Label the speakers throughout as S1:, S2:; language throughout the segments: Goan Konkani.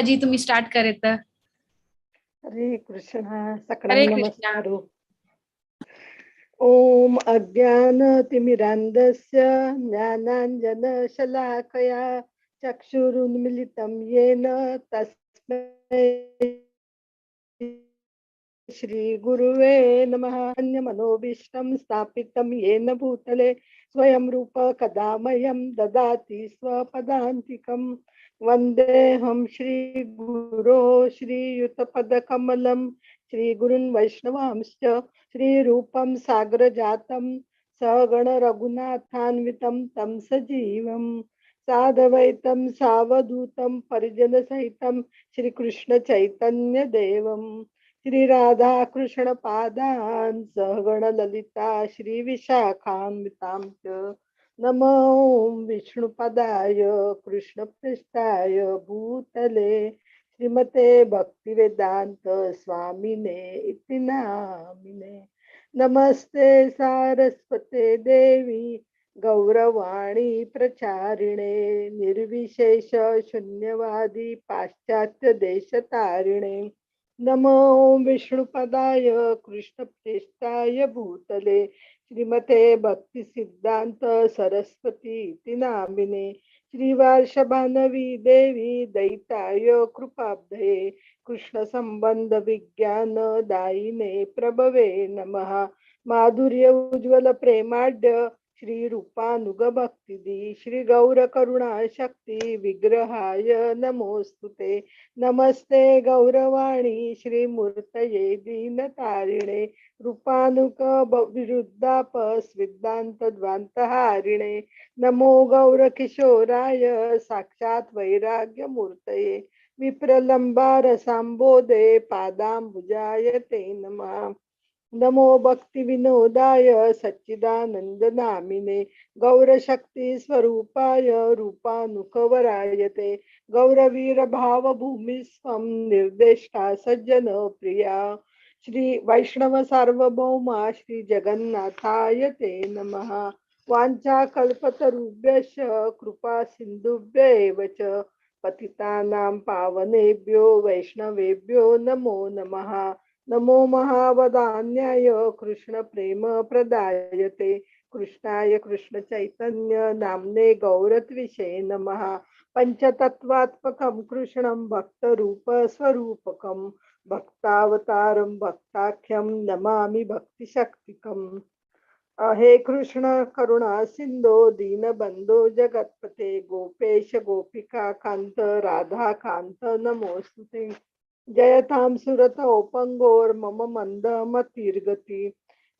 S1: जी तुम्ही स्टार्ट करेत.
S2: हरे कृष्णा.
S1: हरे
S2: सकळांक
S1: कृष्णा.
S2: नमस्कार. ओम अज्ञानतिमिरान्धस्य ज्ञानाञ्जनशलाकया चक्षुरुन्मीलितं येन तस्मै श्री गुरुवे नमः. अन्यमनोभीष्टं स्थापितं येन भूतले स्वयं रूप कदा मह्यं ददाति स्वपदान्तिकं. वंदेहं श्री गुरो श्रीयुतपदकमलं श्री गुरुन् वैष्णवांश्च श्रीरूपं सागरजातं सगण रघुनाथान्वितं तं सजीवं साधवैतं सावधूतं परिजनसहितं श्री कृष्ण चैतन्य देवं श्री राधा कृष्ण पादान् सहगण ललिता श्री विशाखान्वितां च. नमो विष्णुपदाय कृष्णपृष्ठाय भूतले श्रीमते भक्तिवेदांत स्वामिने इति नामिने. नमस्ते सारस्वते देवी गौरवाणी प्रचारिणे निर्विशेष शून्यवादी पाश्चात्य देशतारिणे. नमो विष्णुपदाय कृष्णप्रेष्ठाय भूतले श्रीमते भक्तिसिद्धांत सरस्वती इति नामिने. श्रीवार्षभानवी देवी दैताय कृपाब्धये कृष्ण संबंध विज्ञान दायिने प्रभवे नमः. माधुर्य उज्ज्वल प्रेमाढ्य श्री रूपानुग भक्तिदी श्री गौर करुणा शक्ती विग्रहाय नमोस्तुते. नमस्ते गौरवाणी श्री मूर्तये दीनतारिणे रूपानुक विरुद्धापस सिद्धांत द्वांतहारिणे. नमो गौर किशोराय साक्षात वैराग्य मूर्तये विप्रलंबार सांबोधे पादांबुजाय ते नमः. नमो भक्ती विनोदाय सच्चिदानंद नामिने गौरशक्ती स्वरूपाय रूपानुकवराय ते. गौरवीर भावभूमी स्वं निर्देष्टा सज्जन प्रिया श्री वैष्णव सार्वभौमा श्री जगन्नाथाय ते नमः. वाञ्छा कल्पतरुभ्यश्च कृपा सिन्धुभ्य एव च पतितानां पावनेभ्यो वैष्णवेभ्यो नमो नमः. नमो महावदान्याय कृष्ण प्रेम प्रदायते कृष्णाय कृष्ण चैतन्य नामने गौरत्विषे नमः. पंचतत्वात्मकं कृष्णं भक्तरूप स्वरूपकं भक्तावतारं भक्ताख्यं नमामि भक्तिशक्तिकम्. हे कृष्ण करुणा सिंधो दीनबंधो जगत्पते गोपेश गोपिका कांत राधा कांत नमोस्तुते. जयतां सुरतौ पंगोर्मम मंद मतिर्गति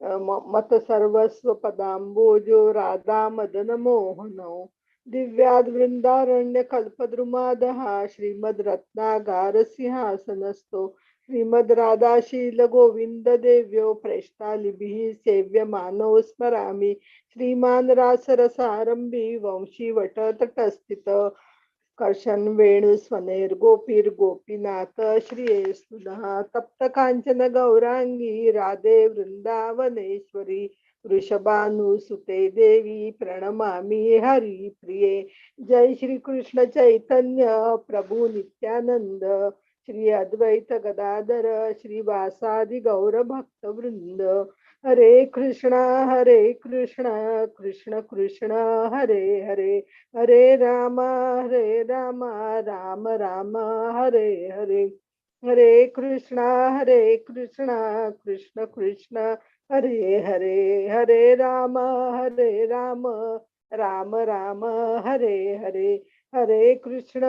S2: मत सर्वस्व पदाम्बोजो राधा मदन मोहनो. दिव्याद वृंदारण्य कल्पद्रुमादः श्रीमद रत्नागार सिंहासनस्थो श्रीमद राधाशील गोविंद देव्यो प्रेष्ठालिभिः सेव्यमानो स्मरामि. श्रीमान रासरसारंभी वंशीवट तटस्थित कर्षण वेणु स्वनेर्गोपीर गोपीनाथ श्रीयेस्तुनः. तप्त कांचन गौरांगी राधे वृंदावनेश्वरी वृषभानुसुते देवी प्रणमामि हरि प्रिये. जय श्री कृष्ण चैतन्य प्रभु नित्यानंद श्री अद्वैत गदाधर श्री वासादि गौर भक्त वृंद. हरे कृष्णा हरे कृष्णा कृष्ण कृष्ण हरे हरे हरे राम राम राम हरे हरे. हरे कृष्णा कृष्ण कृष्ण हरे हरे हरे राम राम राम हरे हरे. हरे कृष्ण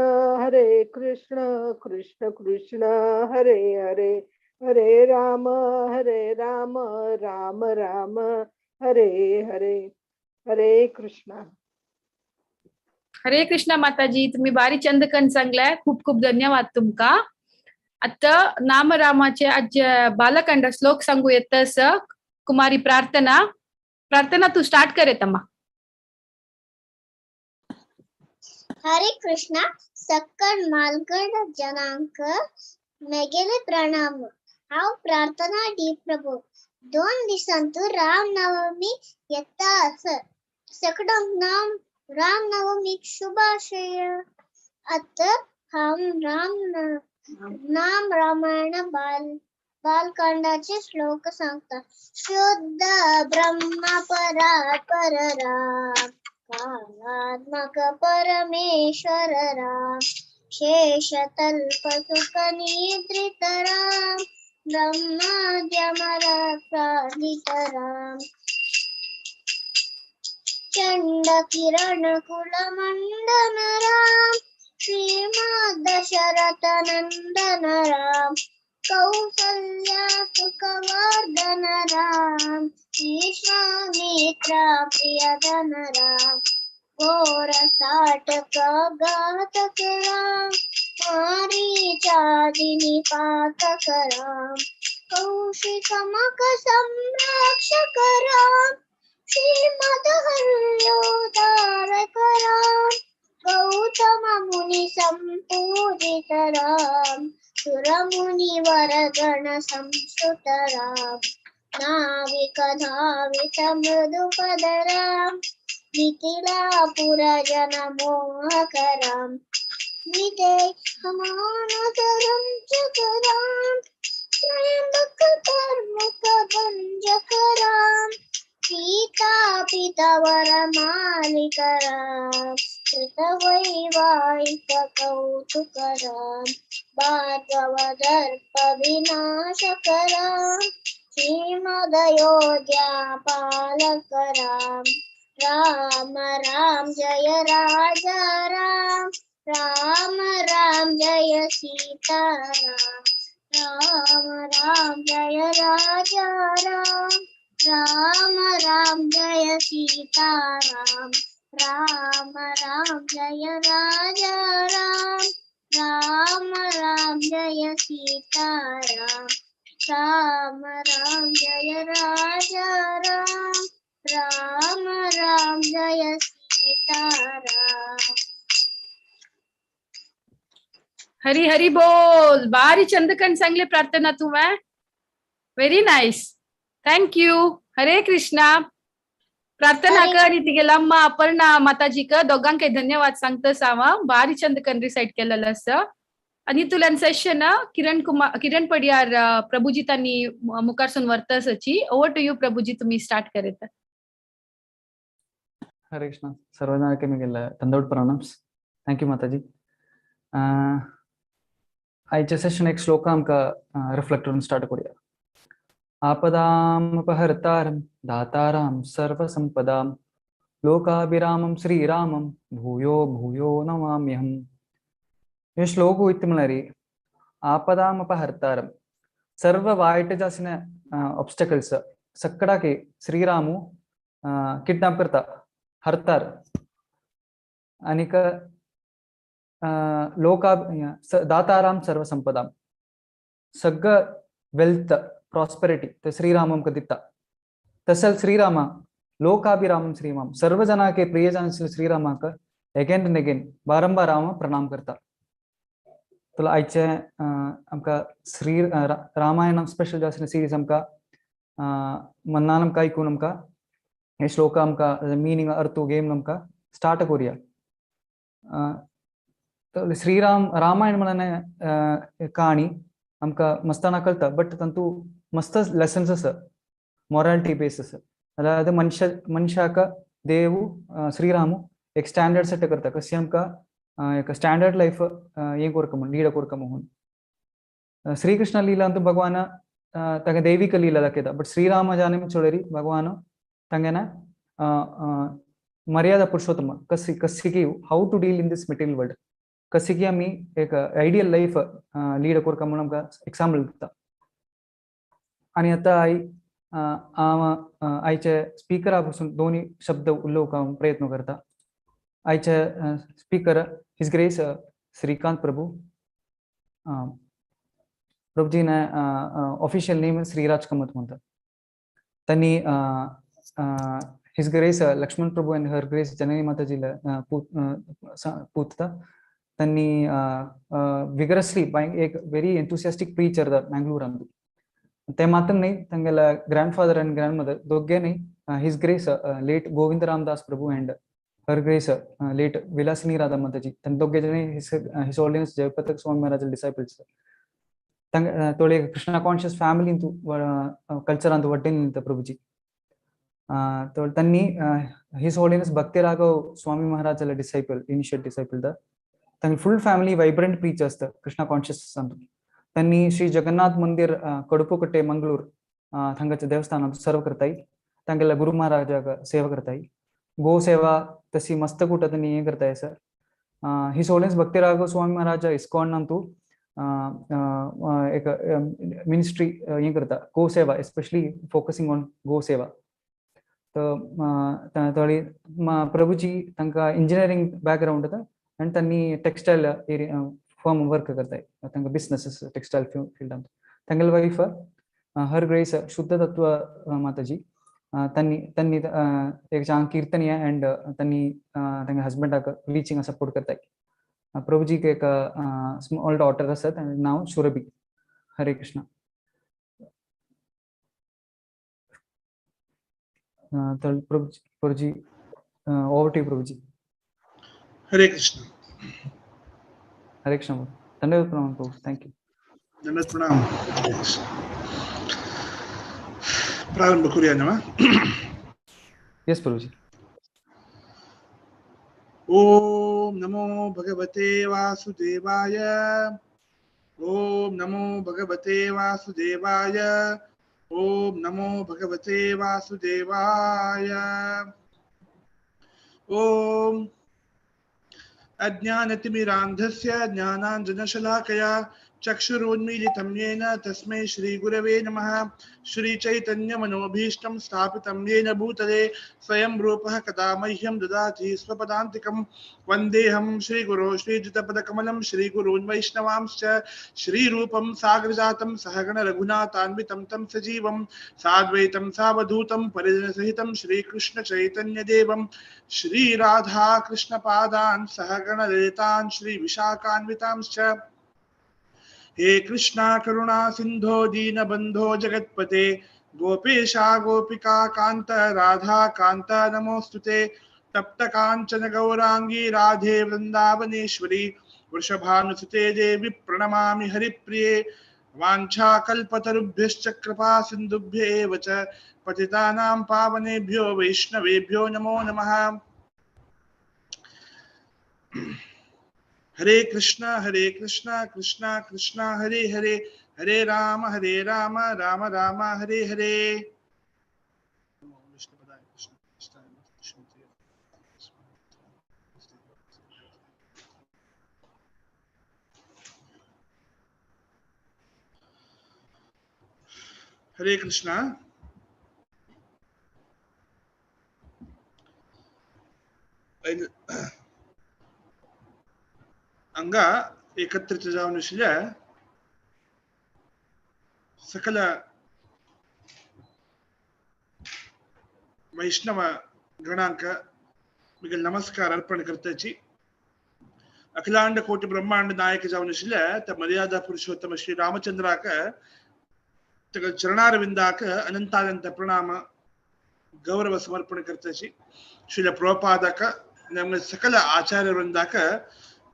S2: कृष्ण कृष्ण हरे हरे हरे राम राम राम हरे हरे. हरे कृष्णा.
S1: हरे कृष्णा माताजी, तुम्ही बारी चंदकन सांगलाय, खूप खूप धन्यवाद तुमका. आता नाम रामाचे आज बालकंड श्लोक सांगू येतस कुमारी प्रार्थना. प्रार्थना तू स्टार्ट करे तम्मा.
S3: हरे कृष्णा. सक्कड मालगड जनांक मेगेले प्रणाम. हांव प्रार्थना डी प्रभू. 2 दिसांतु रामनवमी येता आसत. सकडांक नाम रामनवमीक शुभाशय. आतां हांव राम नाम रामायण बालकांडाचे श्लोक सांगता. शुद्ध ब्रह्म परात्पर राम, कालात्मक परमेश्वर राम, शेषतल्प सुख निद्रित राम, ब्रह्माद्यमर प्राणित राम, चंड किरण कुलमंडन राम, श्रीमद दशरथ नंदन राम, कौसल्या सुखवर्धन राम, विश्वामित्र प्रियदन राम, घोर साटक घातक राम, मारीचादिनी पातक राम, कौशिक मक संरक्षक राम, श्रीमद हर्योदारक राम, गौतम मुनि संपूजित राम, सुरमुनि वरगण संस्तुत राम, नाविक धावित मृदुपद राम, मिथिलापुर जन मोहक राम, विदेहमानकरं चकराम, त्र्यंबक कर्मुक भंजक राम, सीता पितावर मालिक राम, कृत वैवाहिक कौतुक राम, भार्गव दर्प विनाशक राम, श्रीमद अयोध्या पालक राम, राम राम जय राजा राम, राम राम जय सीता राम, राम राम जय राजा राम, राम राम जय सीता राम, राम राम जय राजा राम, राम राम जय सीता राम, राम राम जय राजा राम, राम राम जय सीता राम.
S1: हरी हरी बोल. बारी चंदकन सांगले प्रार्थना तुम्हें. Very nice, thank you. Hare Krishna. प्रार्थना
S3: हरे
S1: कर आणि तिगेला अम्मा अपर्णा माताजीक दोघांक धन्यवाद सांगता सावा. बारी चंदकन रिसाइट केलेलं असं. आणि तुला सेशन किरण कुमार किरण पडियार प्रभुजी त्यांनी मुखारसून वर्तसची. ओव्हर टू you Prabhuji, तुम्ही स्टार्ट करीत.
S4: हरे कृष्णा. सर्वजणांके मी गेलं दंडवत प्रणाम्स. Thank you माताजी. आयच्या सेशन एक श्लोक आमकां रिफ्लेक्ट करून स्टार्ट करूया. आपदामपहर्तारं दातारां सर्वसंपदां लोकाभिरामं श्रीरामं भूयो भूयो नमाम्यहं. हे श्लोक वयता म्हळ्यार आपदामपहर्तारं सर्व वायट जासिन ऑब्स्टकल्स सक्कडाके श्रीरामू किडनॅप करता हरतार आनीक लोका दाताराम सर्वसंपदां सगळं वेल्थ प्रॉस्पेरिटी ते श्रीराम आमकां दिता. तसंच श्रीरामा लोकाभिरामं श्रीराम सर्व जनाके प्रियजन श्रीरामाक एगेन अँड एगेन बारंबार हांव प्रणाम करता. तुला आयचे आमकां श्री रामायण स्पेशल जासना सिरीज आमकां मन्नान आमकां आयकून आमकां हे श्लोक आमकां मिनींग अर्थ घेवन आमकां स्टार्ट करुया. श्रीराम रामायण म्हणून कहाणी आमकां मस्ताना कळटा, बट तातूंत मस्त लेसन्स आसा, मोरालिटी बेस आसा. जाल्यार मनशा मनशाक देव श्रीरामू एक स्टँडर्ड सेट करता कशी आमकां एक स्टँडर्ड लायफ हें करता म्हूण लीड करता म्हणून. श्रीकृष्ण लीला अंतू भगवान तांगे दैविक लीला दाखयता, बट श्रीराम जाने चोळरी भगवान तांगेना मर्यादा पुरुषोत्तम कशी कशी की how to deal in this material world, कशी की आमी एक आयडियल लायफ लीड करता म्हणून आमकां एक्साम्पल दिता. आनी आतां आई हांव आयचे स्पिकरा पसून दोनी शब्द उलोवंक हांव प्रयत्न करता. आयचे speaker his grace Shrikant Prabhu. प्रभुजीन ऑफिशियल नेम श्रीराज कमत म्हणतात. त्यांनी his grace Laxman Prabhu and her grace Janani माताजीला पूतता. त्यांनी विगरसली एक व्हेरी एन्थुसियास्टिक प्रीचर मँगलूरांत. ते मात्र न्ही, तांगेल्या ग्रँड फादर आनी ग्रँड मदर दोग्गे न्ही his grace late Govind Ramdas Prabhu and Her Grace late Vilasini Radha Mataji तन दोगे जने His Holiness Jayapataka Swami Maharaj disciples तोळे ಕೃಷ್ಣ ಕಾನ್ಷಿಯಸ್ ಫ್ಯಾಮಿಲಿ ಇಂತು ಕಲ್ಚರ್ ಅಂತ ವಡ್ಡಿನ್ ನಿಂತ ಪ್ರಭುಜಿ. ತನ್ನಿ His Holiness Bhakti Raghav Swami Maharaj disciple, initiate disciple the thang full family vibrant preachers the Krishna conscious ಅಂತ. ತನ್ನಿ ಶ್ರೀ ಜಗನ್ನಾಥ್ ಮಂದಿರ್ ಕಡುಪುಕಟ್ಟೆ ಮಂಗಳೂರು ಥಂಗಚ ದೇವಸ್ಥಾನ ಸರ್ವ್ करताई, ತಂಗೆಲ್ಲ ಗುರು ಮಹಾರಾಜ ಸೇವಾ करताई, ಗೋ ಸೇವಾ ತಸಿ ಮಸ್ತಕೂಟ ತನ್ನಿ ಏನ್ करताय sir. His Holiness Bhakti Raghav Swami Maharaj ISKCON ಅಂತೂ एक मिनिस्ट्री ये करता गो सेवा, एस्पेशली फोकसिंग ऑन गो सेवा. तर प्रभुजी तांकां इंजिनियरिंग बॅकग्रावंड आसा आनी तांणी टेक्सटायल एरिया फर्म वर्क करताय, तांकां बिजनेसीस टेक्सटायल फिल्डांत. तांगेले वायफ हर ग्रेस शुद्ध तत्व माताजी तांणी तांणी एक चांग कीर्तनीय अँड तांणी तांगे हजबंडाक प्रीचिंग सपोर्ट करताय. प्रभुजीक एक स्मॉल डॉटर आसत आनी नांव सुरभी. हरे कृष्ण. तर Prabhuji, Prabhuji over to Prabhuji.
S5: Hare Krishna.
S4: Hare Krishna. धन्यवाद प्रणाम प्रभु. Thank you.
S5: धन्यवाद प्रणाम. प्रारंभ करूया ना?
S4: येस प्रभुजी.
S5: ओम नमो भगवते वासुदेवाय. ओम नमो भगवते वासुदेवाय. ओम नमो भगवते वासुदेवाय. ओम अज्ञानतिमिरान्धस्य ज्ञानाञ्जनशलाकया चक्षुरुन्मीलितं येन तस्मै श्रीगुरवे नमः. श्रीचैतन्यमनोभीष्टं स्थापितं येन भूतले स्वयं रूपः कदा मह्यं ददाति स्वपदान्तिकं. वन्देऽहं श्रीगुरो श्रीयुतपदकमलं श्रीगुरून् वैष्णवांश्च. श्रीरूपं सागरजातं सहगण रघुनाथान्वितं तं सजीवं साद्वैतं सावधूतं परिजनसहितं श्रीकृष्णचैतन्यदेवं. श्रीराधाकृष्णपादान् सहगण ललितान् श्रीविशाखान्वितांश्च. हे कृष्णा करुणा सिंधो दीनबंधो जगत्पते गोपेशा गोपिका कांत राधा कांत नमोस्तुते. तप्त कांचन गौरांगी राधे वृंदावनेश्वरी वृषभानुसुते देवी प्रणमामि हरिप्रिये. वाञ्छा कल्पतरुभ्यश्च कृपा सिन्धुभ्य एव च पतितानां पावनेभ्यो वैष्णवेभ्यो नमो नमः. हरे कृष्णा कृष्णा कृष्णा हरे हरे, हरे राम राम राम हरे हरे. हरे कृष्णा. अंगा एकत्रित जावन आशिल्ल्या सकल वैष्णव गणांक मिगल नमस्कार अर्पण करताची. अखिलांड कोटि ब्रह्मांड नायक जावन आशिल्ल्या त्या मर्यादा पुरुषोत्तम श्री रामचंद्राक चरणारविंदाक अनंतानंत प्रणाम गौरव समर्पण करताची. श्रील प्रभुपादाक नम सकल आचार्य वृंदाक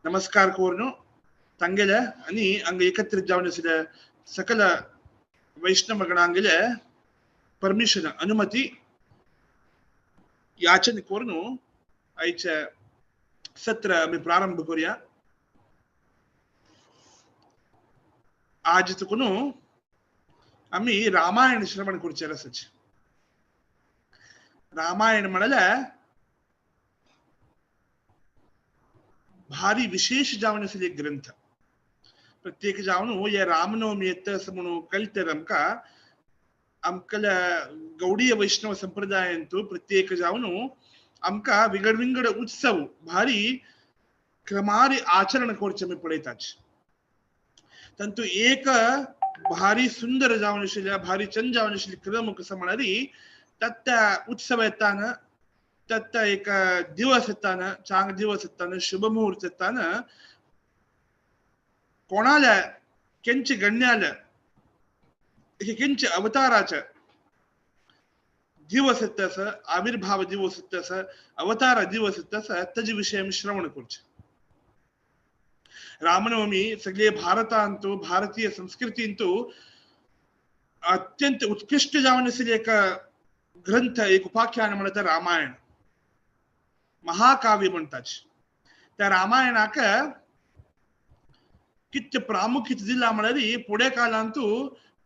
S5: नमस्कार कोरनु ತಂಗೆಲೆ अनि अंग एकत्रित जावन आशिल्ल्या सकल वैष्णव गणांगेले परमिशन अनुमती याचन कोरनु आयचे सत्र आमी प्रारंभ करूया. आज तुकून आमी रामायण श्रवण करचें आसाच. रामायण म्हणल्यार भारी विशेष जावन आशिल्लो एक ग्रंथ. प्रत्येक जावन हे रामनवमी येता असं म्हणून कळटर आमकां आमकां गौडीय वैष्णव संप्रदायांतू प्रत्येक जावन आमकां विंगड विंगड उत्सव भारी क्रमारी आचरण करचें आमी पळयतात. तांतू एक भारी सुंदर जावन आशिल्ल्या भारी चंद जावन आशिल्ले क्रम कसो म्हळ्यार त्या उत्सव येताना त्या एक दिवस येताना चांग दिवस येताना शुभ मुहूर्त येताना कोणाल्या केंचे गण्याल्या केंचे अवताराच्या दिवस येता, आविर्भाव दिवस येता, अवतार दिवस येता, तेजे विशय आमी श्रवण करचें. रामनवमी सगळे भारतांतु भारतीय संस्कृतींतु अत्यंत उत्कृष्ट जावन आशिल्लें एक ग्रंथ, एक उपाख्यान म्हणटा रामायण, महाकाव्य म्हणटाच. त्या रामायणाक कितले प्रामुख्य दिला म्हळ्यार फुडें काळांतु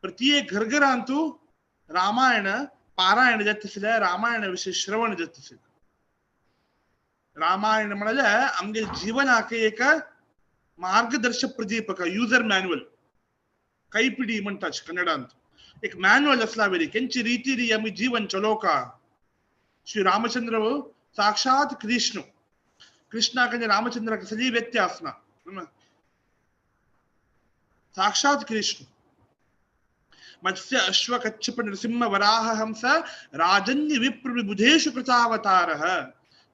S5: प्रत्येक घरघरांतु रामायण पारायण जाता आशिल्लें, रामायण विशय श्रवण जाता आशिल्लें. रामायण म्हळ्यार आमगे जिवनाक एक मार्गदर्शक प्रदीपक, युजर मॅन्युअल, कैपिडी म्हणटाच कन्नडांत एक मॅन्युअल असला वेरी केंची रीती आमी जीवन चलोका. श्री रामचंद्र साक्षात कृष्ण, कृष्णाक आनी रामचंद्राक सगळी व्यत्यास ना, साक्षात कृष्ण. मत्स्य अश्व कच्छप नृसिंह वराह हंस राजन्य विप्र विबुधेषु कृतावतारः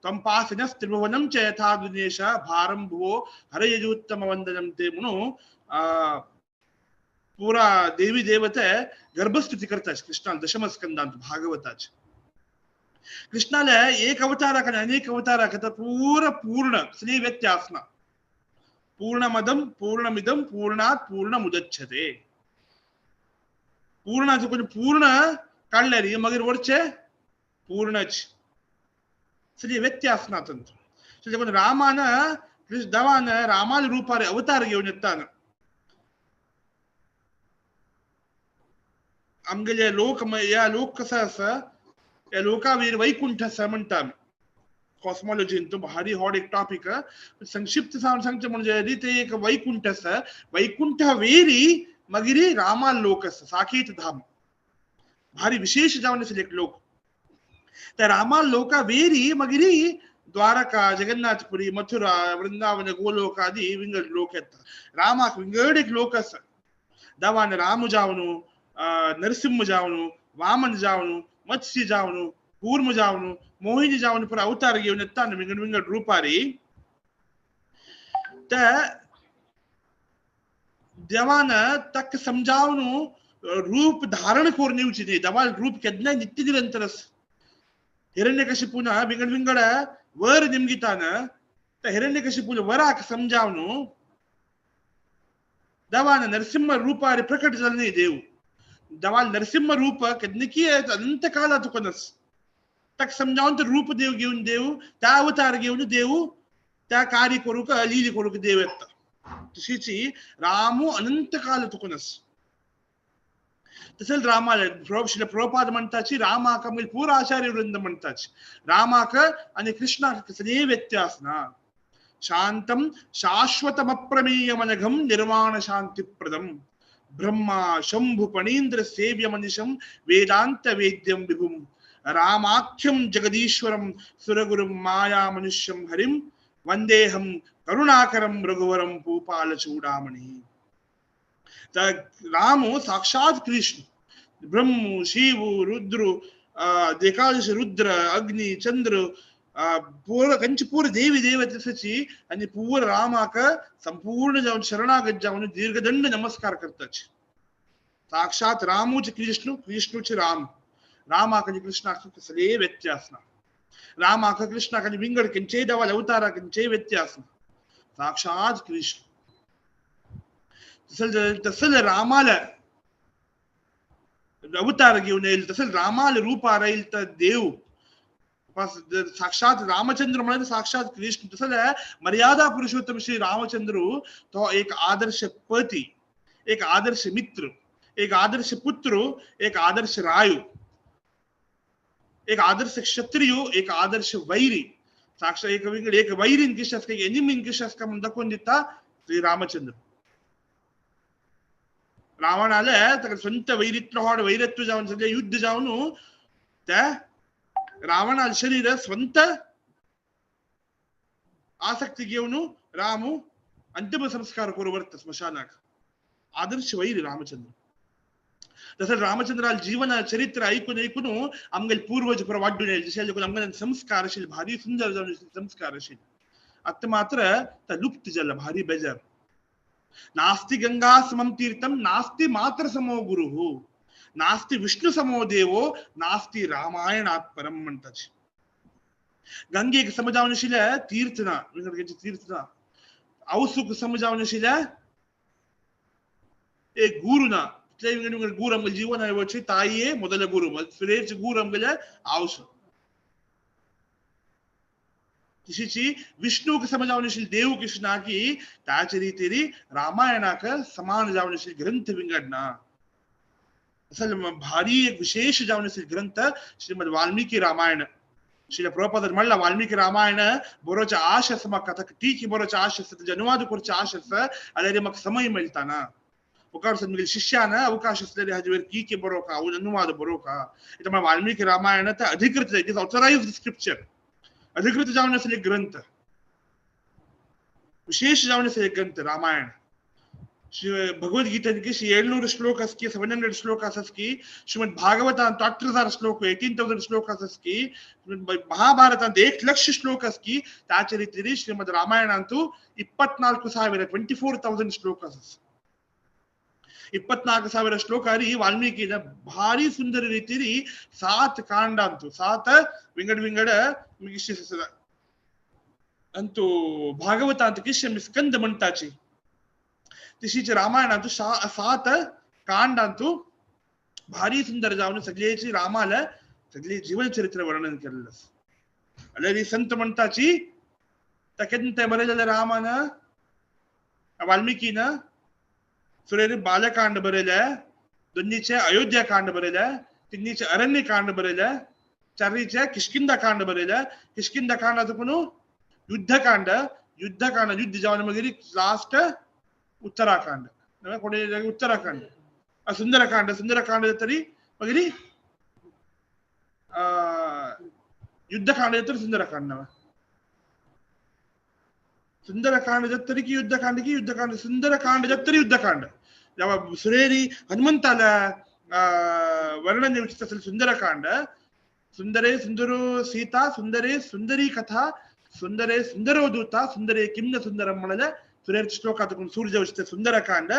S5: त्वं पासिनस्त्रिभुवनं च यथा दुनेश भारं भुवो हरयजोत्तम वंदनं ते म्हणून पुरा देवी देवते गर्भस्तुती करतात कृष्णाला दशमस्कंदांत भागवताचे. कृष्णाला एक अवतार आणि अनेक अवतार तर पूर्ण पूर्ण सगळी व्यत्यास ना. पूर्णमदम पूर्णमिदम पूर्णात पूर्णमुदच्छते. पूर्णाचं कोणी पूर्ण काढल्यारी मगीर वरचे पूर्णच सगळी व्यत्यास ना. तंत्र रामान देवान रामाल रूपार अवतार घेवन येताना आमगेले लोक या लोक कसा आसा, या लोकावीर वैकुंठ आसा म्हणटा आमी. कॉस्मॉलॉजीन तो भारी हॉट एक टॉपिक. संक्षिप्त सांगचें म्हणजे ते एक वैकुंठ आसा, वैकुंठ वेरी मागीर रामाल लोक आसा, साकेत धाम, भारी विशेष जावन आशिल्लें एक लोक. त्या रामाल लोका वेरी मागीर द्वारका, जगन्नाथपुरी, मथुरा, वृंदावन, गोलोक आदी विंगड लोक येता. रामाक विंगड एक लोक आसा. देवान राम जावन, नरसिंह जावन, वामन जावन, मत्स्य जावन, कूर्म जावन, मोहिनी जावन पुरा अवतार घेवन येता विंगड विंगड रुपारी. त्या देवान ताका समजावन रूप धारण करून येवची न्ही. देवान रूप केन्नाय नित्य निरंतर आसा. हिरण्यकशिपून विंगड विंगड वर निमगितान त्या हिरण्यकशिपून वराक समजावन देवान नरसिंह रूपार प्रकट जालें न्ही देव. देवान नरसिंह रूप केन्नाकी अनंत काळा तुका ताका समजावन तो रूप देव घेवन देव त्या अवतार घेवन देव त्या कार्य करूंक लीली करूंक देव येता. तशीच रामू अनंत काल तुका तसेच रामाला प्रभुपाद म्हणताची रामाक आमगेले पूरा आचार्य वृंद म्हणताची रामाक आणि कृष्णाक कसलेय व्यत्यास ना. शांतम शाश्वतमप्रमेयमनघम निर्वाण शांतिप्रदम ब्रह्मा शंभु पणींद्र सेव्य मनीषम वेदांत वेद्यम विभुम रामाख्यम जगदीश्वरम सुरगुरुम माया मनुष्यम हरिम वंदेहम करुणाकरम रघुवरम भूपाल चूडामणि. राम साक्षात कृष्ण, ब्रह्म शिव रुद्र एकादश रुद्र अग्नि चंद्र पूर कंच पूर देवी देवतेची आणि पूर रामाक संपूर्ण जाऊन शरणागत जाऊन दीर्घदंड नमस्कार करतात. साक्षात रामूच कृष्ण, कृष्णूच राम. रामाक आणि कृष्णाक कसले व्यत्यास ना. रामाक कृष्णाक आणि विंगड कंचे देवाल अवतारा कंचे व्यत्यास ना. साक्षात कृष्ण. तसं रामाला अवतार घेऊन येईल, तसं रामाला रूपार येईल तर देव साक्षात रामचंद्र म्हळ्यार साक्षात कृष्ण. तसं मर्यादा पुरुषोत्तम श्री रामचंद्र तो एक आदर्श पती, एक आदर्श मित्र, एक आदर्श पुत्र, एक आदर्श रायू, एक आदर्श क्षत्रिय, एक आदर्श वैरी. साक्षात एक विंगड एक वैरीन कशें आसता, एक एनिमीन कशें आसता म्हणून दाखोवन दिता श्री रामचंद्र. रावणाले ताका संत वैरित्व हाड वैरत्व जावन सगळें युद्ध जावन त्या रावणाले शरीर स्वंत आसक्ती घेवन रामू अंतिम संस्कार करू वर्त स्मशानाक. आदर्श वैरी रामचंद्र. तसं रामचंद्राल जीवन चरित्र ऐकून ऐकून आमगेले पूर्वज पुरा वाड्डून येयले. जशें देखून आमगेले संस्कार आशिल्ले भारी सुंदर जावन संस्कार आशिल्ले. आतां मात्र ते लुप्त जाला, भारी बेजार. नास्ति गंगा समम तीर्थम नास्ति मात्र समो गुरुः नास्ति विष्णु समो देवो नास्ति रामायणात् परम म्हणताची. गंगेक समजावन आशिल्ले तीर्थ ना, तीर्थ ना. आवसूक समजावन आशिल्ले एक गुरु ना, तितले विंगड विंगड गुरु आमगेले जीवन वची ताईये ಮೊದಲ ಗುರು, सुरेश गुरु आमगेले आवसू. तशीची विष्णूक समजावन आशिल्ले देव कृष्णा की त्याचे रीतीरी रामायणाक समान जावन आशिल्ले ग्रंथ विंगड ना. असल भारी एक विशेष जावन आशिल्ले ग्रंथ श्रीमद वाल्मीकि रामायण. श्रील प्रभुपादर म्हणला वाल्मीकि रामायण बरोवच्या आश आसा म्हाका, ताका टीकी बरोवच्या आश आसा, ताजे अनुवाद करचे आश आसा, जाल्यार म्हाका समय मेळटा. मुखार म्हगेले शिष्यान अवकाश आसलेले हाजे वयर टीके बरोवका, अनुवाद बरोवका. त्यामुळे वाल्मीकि रामायण ते अधिकृत, it is authorised scripture, अधिकृत जावन आसले ग्रंथ, विशेष जावन आसले ग्रंथ रामायण. भगवद्गीतेन की 700 श्लोक आसकी, 700 श्लोक आसास की, श्रीमद भागवतांत 18,000 श्लोक, 18,000 श्लोक आसास की, महाभारतांत 1 लक्ष श्लोक आसकी, त्याचे रीतीरी श्रीमद रामायणांतु 24,000 24,000 श्लोक आसास. 24,000 श्लोकारी वाल्मीकिನ ಭಾರಿ ಸುಂದರ ರೀತಿರಿ 7 ಕಾಂಡ ಅಂತು, 7 ವಿಂಗಡ ವಿಂಗಡ ಅಂತೂ ಭಾಗವತ ಅಂತ ಕಿಶ್ಯ ಸ್ಕಂದ म्हणताची. तशीच रामायण अंतु 7 कांड अंतु भारी सुंदर जावन सगळेची रामाला सगळे जीवन चरित्र वर्णन केलेलं. अरे संत म्हणताची तकेंत बरयलेलं रामान वाल्मिकीन सुरेर बालकांड बरयले, दोन्हीचे अयोध्या कांड बरयले, तिन्हीचे अरण्य कांड बरयले, चारीचे किष्किंधा कांड बरयले. किष्किंधा कांडाचं पण युद्धकांड, युद्धकांड युद्ध जावन मागीर लास्ट उत्तराखंड, कोणे उत्तराखंड सुंदरकांड, सुंदरकांड तरी मागीर युद्धकांड तर सुंदरकांड, सुंदरकांड जत्तरी की युद्धकांड की युद्धकांड, सुंदरकांड जत्तरी युद्धकांड. जेव्हा सुरेरी हनुमंताला वर्णन दिवची असेल सुंदरकांड, सुंदरे सुंदरो सीता, सुंदरे सुंदरी कथा, सुंदरे सुंदरो दूता, सुंदरे किम्न सुंदरम म्हणाले सुरेर श्लोकात सूर्य येवचे सुंदरकांड,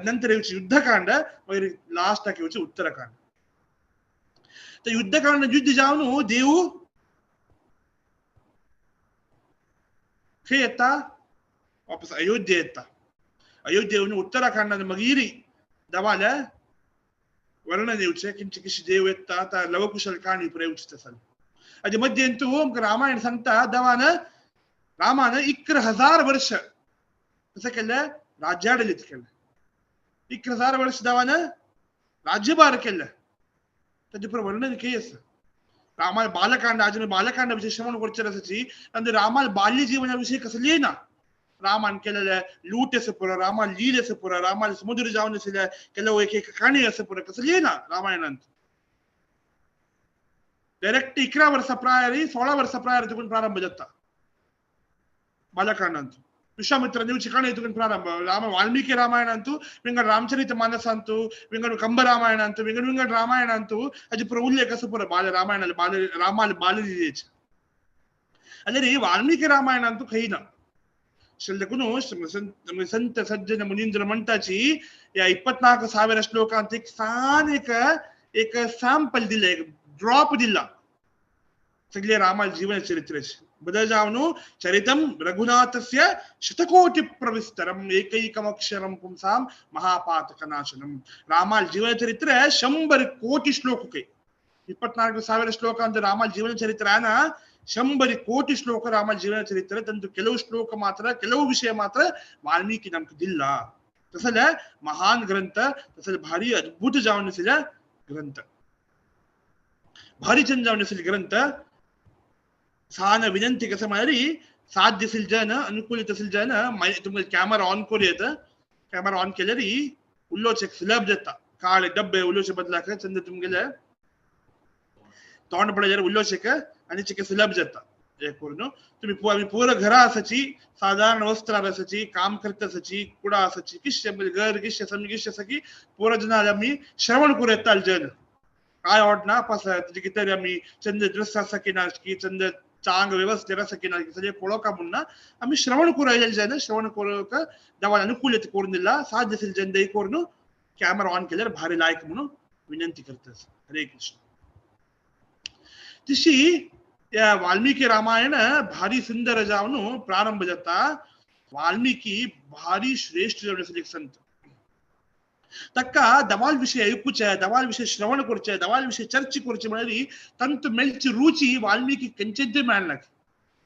S5: नंतर येवचे युद्धकांड, मागीर लास्टाक येवचे उत्तराखंड. तर युद्धकांड युद्ध जावन देव खंय येता, वापस अयोध्ये येता. अयोध्ये उत्तराखंडान मागीर देवाले वर्णन येवचे किंचे कशी देव येता, ता लवकुशल काणी प्रयोजित आसा. हाजे मध्यंतू आमकां रामायण सांगता देवान रामान 11,000 वर्ष कसं केलं, राज्याडलीत केलं. 11,000 वर्ष देवान राज्यभार केलं. ताजे वर्णन खंय आसा. रामाल बालकांड आजून बालकांड विषय श्रवण करचें आसाची आनी रामाल बाल्य जीवना विषय कसलें ना. रामान केलेले लूट आसा पुरो, रामाल लील आसा पुरो, रामाल समुद्र जावन आशिल्ले केलो एक एक काणी आसा पुरो, कसलें ना रामायणांत. डायरेक्ट 11 वर्सां प्रायर 16 वर्सां प्रायर तुकून प्रारंभ जाता बालकांडांत. विश्वामित्र दिवची काणी तुकून प्रारंभ. राम वाल्मीकि रामायण अंतु विंगड रामचरित मानस अंतु विंगड कंब रामायण अंतु विंगड विंगड रामायण अंतु हाजे पुरो उल्लेख आसा पुरो बाल रामायणाले बाल रामाले बाललीलेचे. आनी वाल्मीकि रामायण अंतु खंय ना. देखून संत सज्जन मुनींद्र म्हणताची या 24,000 श्लोकांत एक सान एक एक सॅम्पल दिले, एक ड्रॉप दिला सगळे रामा जीवन चरित्राचे. बदल जावन चरितम रघुनाथस्य शतकोटि प्रविस्तरम एकैकमक्षरम पुंसाम महापातकनाशनम. रामाल जीवन चरित्र 100 कोटी श्लोक. 24,000 ಶ್ಲೋಕ ಅಂತ ರಾಮ ಜೀವನ ಚರಿತ್ರಾನ 100 ಕೋಟಿ ಶ್ಲೋಕ ರಾಮ ಜೀವನ ಚರಿತ್ರೆ. ತಂದು ಕೆಲವು ಶ್ಲೋಕ ಮಾತ್ರ, ಕೆಲವು ವಿಷಯ ಮಾತ್ರ ವಾಲ್ಮೀಕಿ ನಮ್ಗೆ ದಿಲ್ಲ. तसं महान ग्रंथ, तसं भारी अद्भुत जावन आशिल्ले ग्रंथ, भारी चंद जावन आशिल्ले ग्रंथ. सान विनंती कसं म्हळ्यार साध्य असेल जन, अनुकूलित असेल जन, तुमकां कॅमेरा ऑन करूं येता. कॅमेरा ऑन केल्यार उलोवचें सुलभ जाता. काळे डब्बे उलोवचे बदलाक चंद तुमगेले तोंड पळयल्यार उलोवचें आनी चिके सुलभ जाता. हे करून तुम्ही आमी पुरो घरा आसाची, साधारण वस्त्रार आसाची, काम करता आसाची, कुडा आसाची, किश्य घर किश्य आसा किश्य आसा की पुरो जन आमी श्रवण करूं येता जन. काय आवडना पास तुजे कितें आमी चंद ड्रेस आसा की ना, की चंद चांग व्यवस्थित आसा की ना, सगळें पळोवका म्हूण ना आमी श्रवण करूं येयले जन. श्रवण करूंक देवान अनुकूलित करून दिला. साध्य असेल जन दे करून कॅमेरा ऑन केल्यार भारी लायक म्हणून विनंती करतस. हरे कृष्ण. तिशी या वाल्मीकि रामायण भारी सुंदर जावन प्रारंभ जाता. वाल्मीकि भारी श्रेष्ठ जावन एक संत. तक्का दवाल विषय ऐकूचे, दवाल विषय श्रवण करचे, दवाल विषय चर्चे करचे म्हळ्यार तंत मेळची रुची वाल्मीकि कंचेंत मेळना.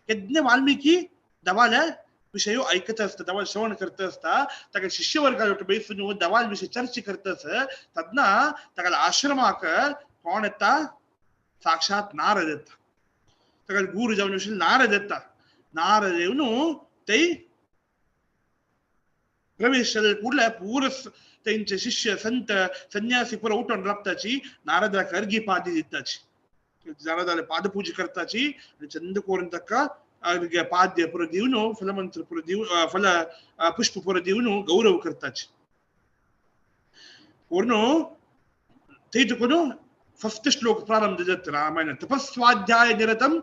S5: केन्ना वाल्मीकि दवाल विषय ऐकत असता, दवाल श्रवण करत असता, ताका शिष्यवर्गा बेसून दवाल विषय चर्चा करत आस. तेन्ना ताका आश्रमाक कोण येता? साक्षात नारद येता. ताका गुरू जावन विषय नारद येता. नारद येवन ते प्रवेश कुडले पूर तेंचे शिष्य संत संन्यासी पुरो उठून राबताची. नारदाक अर्घी पादी दिताची, नारदाले पादपूजा करताची. चंद कोरून ताका पाद्य पुरो दिवन, फलमंत्र पुरो दिवन, फल पुष्प पुरो दिवन गौरव करताची. कोरून थंय फस्ट श्लोक प्रारंभ जाता रामायण. तपस्वाध्याय निरतम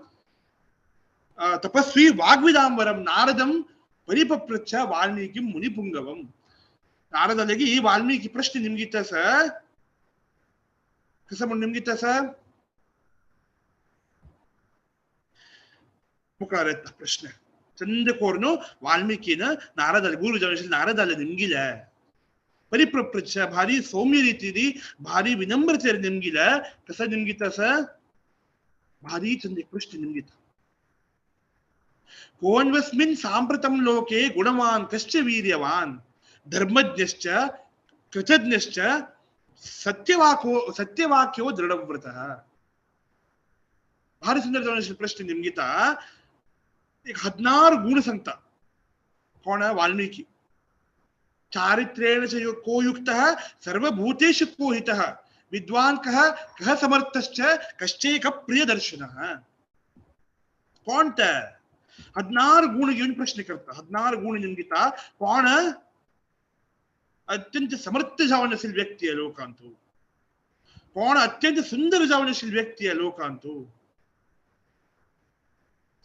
S5: तपस्वी वाग्विदांबरम नारदम परिपप्रच्छ वाल्मीकि मुनिपुंगवम. नारदालगी वाल्मीकि प्रश्न निमगिता सर, कसं म्हणून निमगिता सर? मुखार येता प्रश्न. चंद कोरनो वाल्मीकिन नारदाले गुरु जावन नारदाले निमगिले परिप्रप्रच्छ भारी सौम्य रीतीरी भारी विनम्रतेर निमगिले. कसं निमगिता सर? भारी चंद एक प्रश्न निमगिता. कोन्वस्मिन् सांप्रतं लोके गुणवान् कश्च वीर्यवान् धर्मज्ञश्च कृतज्ञश्च सत्यवाको सत्यवाक्यो दृढव्रतः. भारी सुंदर जावन प्रश्न निमगिता. एक 16 गुण सांगता कोण? वाल्मीकि. चारित्रेण च को युक्तः सर्वभूतेषु को हितः विद्वान् कः कः समर्थश्च कश्चैक प्रियदर्शनः. कोण ते? 16 गुण घेऊन प्रश्न करता. 16 गुण निमगिता कोण अत्यंत समर्थ जावन असेल व्यक्ती आहे लोकांतू, कोण अत्यंत सुंदर जावन असेल व्यक्ती आहे लोकांतू,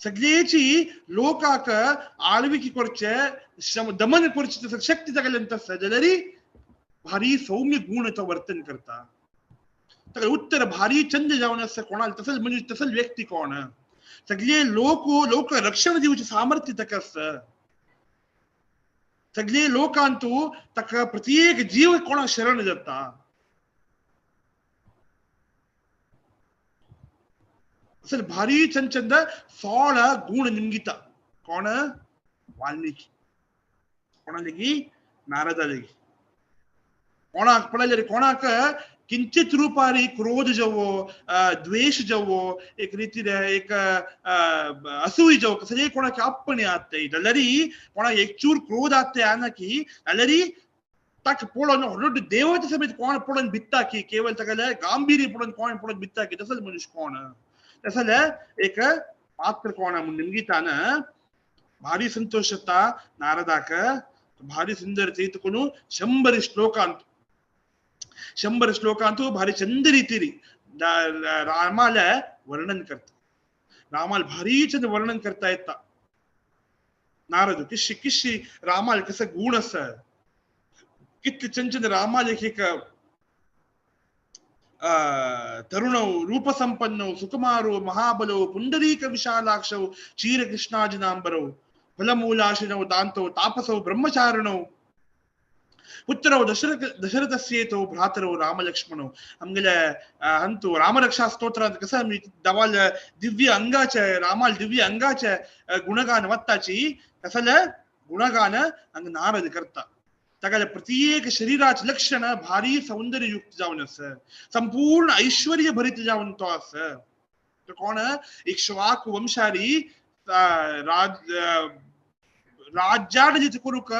S5: सगळेची लोकाक आळविकी करचे दमन करचे शक्ती तागेल्यान आसा जाल्यार भारी सौम्य गुण तो वर्तन करता. ताका उत्तर भारी चंद जावन आसा कोणाक तसच म्हणजे तसच व्यक्ती कोण. सगळे लोक लोक रक्षण दिवचे सामर्थ्य ताका आसा. सगळे लोकांतू ताका प्रत्येक जीव कोणाक शरण जाता. असल भारी चंद चंद 16 गुण निमगिता कोण? वाल्मीकि. कोणालेगी? नारदालेगी. कोणाक पळयल्यार कोणाक किंचित रूपारी क्रोध जवो, द्वेष जवो, एक रीतीर एक असूय जवो सगळे कोणाक आपणे आत्ताय जाल्यार कोणाक एक चूर क्रोध आत्ताय आनाकी जाल्यार ताका पळोवन व्हडलो देवते समेत कोण पळोवन भित्ता की केवल ताका गांभीर्य पळोवन कोण पळोवन भित्ता की तसोच मनीस कोण तसले एक पात्र कोण म्हणून निमगितान भारी संतोष जाता नारदाक. भारी सुंदर थंय 100 श्लोकांत 100 श्लोकांतू भारी चंद रीतीरी रामाला वर्णन करता. रामाला भारी चंद वर्णन करता येता नारद. किशी किशी रामाला कसं गुण आसा, कितले चंद चंद रामाला एक तरुणौ रूपसंपन्नौ सुकुमारो महाबलौ पुंडरीक विशालाक्षौ चीरकृष्णाजिनांबरौ फलमूलाशिनौ दान्तौ तापसौ ब्रह्मचारिणौ पुत्रौ दशरथस्येतौ भ्रातरौ रामलक्ष्मणौ. आमगेले हंतु रामरक्षा स्तोत्रांत कसं आमी दवाल दिव्य अंगाचे रामाल दिव्य अंगाचे गुणगान वत्ताची तसले गुणगान हांगा नारद करता. ताका प्रत्येक शरीराचे लक्षण भारी सौंदर्ययुक्त जावन आसा, संपूर्ण ऐश्वर्य भरीत जावन तो आसा. तो कोण? इक्ष्वाकु वंशारी राज्याडलित करूक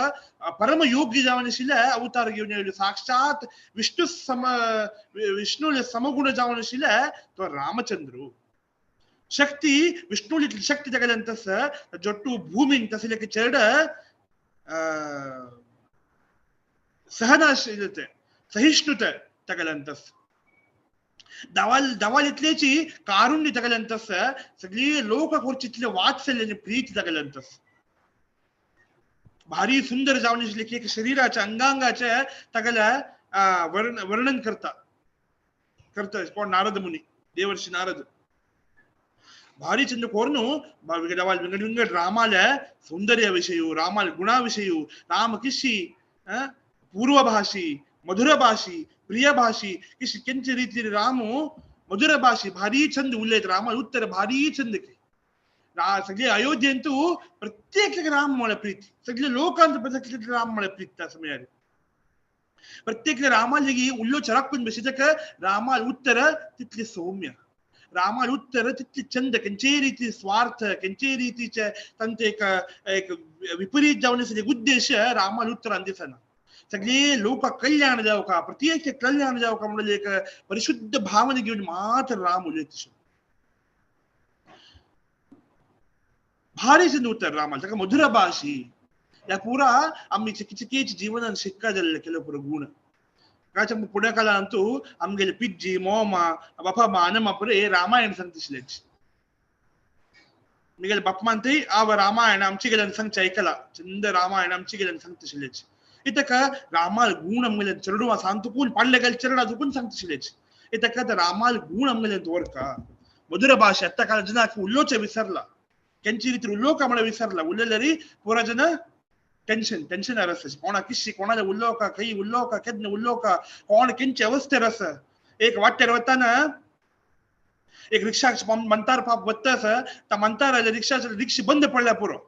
S5: परम योग्य जावन आशिल्ले अवतार घेवन येयलो. साक्षात विष्णु सम विष्णुले समगुण जावन आशिल्ले तो रामचंद्र. शक्ती विष्णुली शक्ती तागेल्यान तस जट्टू भूमीन तसले चेड सहनाशीलते सहिष्णुते तागेल्यान तस दवाल दवाल इतल्याची कारुण्य तागेल्यान तस सगळी लोक करची इतले वात्सल्य आनी प्रीती तागेल्यान तस भारी सुंदर जावन आशिल्ले की एक शरीराच्या अंगांगाचे तागेले वर्णन करता. करता कोण नारद मुनी देवर्षी नारद भारी चंद कोरनु विंगड विंगड रामाल सौंदर्य विषय रामाल गुणा विषय राम किशी पूर्वभाषी मधुरभाषी प्रियभाषी किशी केंचे रीति रामु मधुरभाषी भारी चंद उल्लेत रामाल उत्तर भारी चंद के सगळे अयोध्येंतू प्रत्येक राम मला प्रीती सगळे लोकांत प्रत्येक राम मला प्रीती त्या समयारे प्रत्येक रामालगी उल्लो चराकून बसितक रामाल उत्तर तितले सौम्य रामाल उत्तर तितले चंद केंचे रीती स्वार्थ केंचे रीतीचे तांचे एक एक विपरीत जावन एक उद्देश रामाल उत्तर दिसना सगळे लोक कल्याण जावका प्रत्येक कल्याण जावका म्हणून एक परिशुद्ध भावने घेऊन मात्र राम उलयत भारी चंद उत्तर रामाल ताका मधुर भाषी या पुरा आम्ही चिकिचकेच जीवनान शिक्का जाल्ले केलो पुरो गुण काच्या पुढे काळांतू आमगेले पिज्जी मोमा बापा मानमा पुरे रामायण सांगतिसलेच मिगेले बापमान ते आव रामायण आमची गेल्यान सांगचे ऐकला चंद रामायण आमची गेल्यान सांगतिसलेच इतक रामाल गुण आमगेले चरडुवा सांतुकून पाडले गेले चरडा चुकून सांगतिसलेच इतक रामाल गुण आमगेले दवरका मधुर भाषा आत्ता काळ जनाक उल्लोचे विसरला केंची रीती उल्लोका म्हळ्यार विसरला उल्लेली पुरा जन टेन्शन टेन्शन रस कोणा किशी कोणाला उल्लोका खंय उल्लोका केन्ना उल्लोका कोण केंचे अवस्थेर आसा एक वाटेर वताना एक रिक्षा मंतार पाप वता आसा त्या मंतार रिक्षा रिक्षी बंद पडल्या पुरो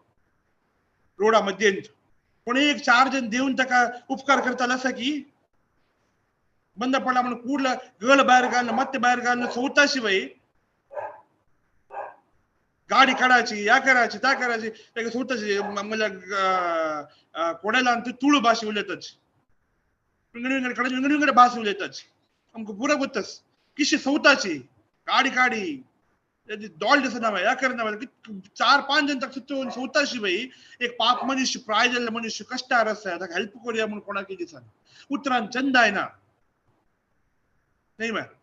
S5: रोडा मध्येंत कोण एक चार जण देवन ताका उपकार करतालो आसा की बंद पडला म्हणून कूडला गळ भायर घालून मत्ते भायर घालून सोवताशी बाई गाडी काढायची या करायची त्या करायची ताका सोवताशी म्हणल्यार कोडेला तुळू भाशे उलयताची विंगड विंगड कडेन विंगड विंगड भास उलयताची आमकां पुरो गोत्तस किशी सोवताची गाडी काडी दोळ दिसना या करना चार पांच जण ताका सुचोवन सोवताशी बाई एक पाप मनुष्य प्राय जाल्ले मनुष्य कश्टार आसा ताका हेल्प करुया म्हणून कोणाक दिसना उतरान चंद आयना न्ही मरे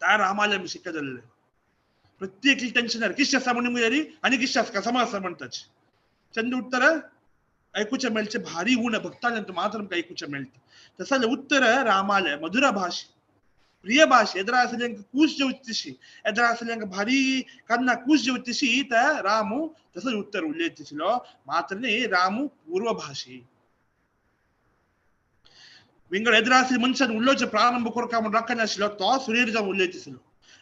S5: त्या रामाले आमी शिक्का जाल्ले प्रत्येक टेन्शन किश आसा म्हणून मुगेली आनी किश आसा समा आसा म्हणटाच चंद उत्तर ऐकूचे मेळचे भारी गुण भक्ताल्यांत मात्र आमकां ऐकूचे मेळटा तसले उत्तर रामाले मधुर भाषे प्रिय भाषे एदरा आसल्यांक कूस जेवतशी एदरा आसल्यांक भारी कन्ना कूस जेवतशी त्या रामू तसोच उत्तर उलयतशिलो मात्र न्ही रामू पूर्व भाषे विंगड एदरा आसली मनशान उलोवचें प्रारंभ करका म्हूण राखनाशिल्लो तो सुरेर जावन उलयतशिलो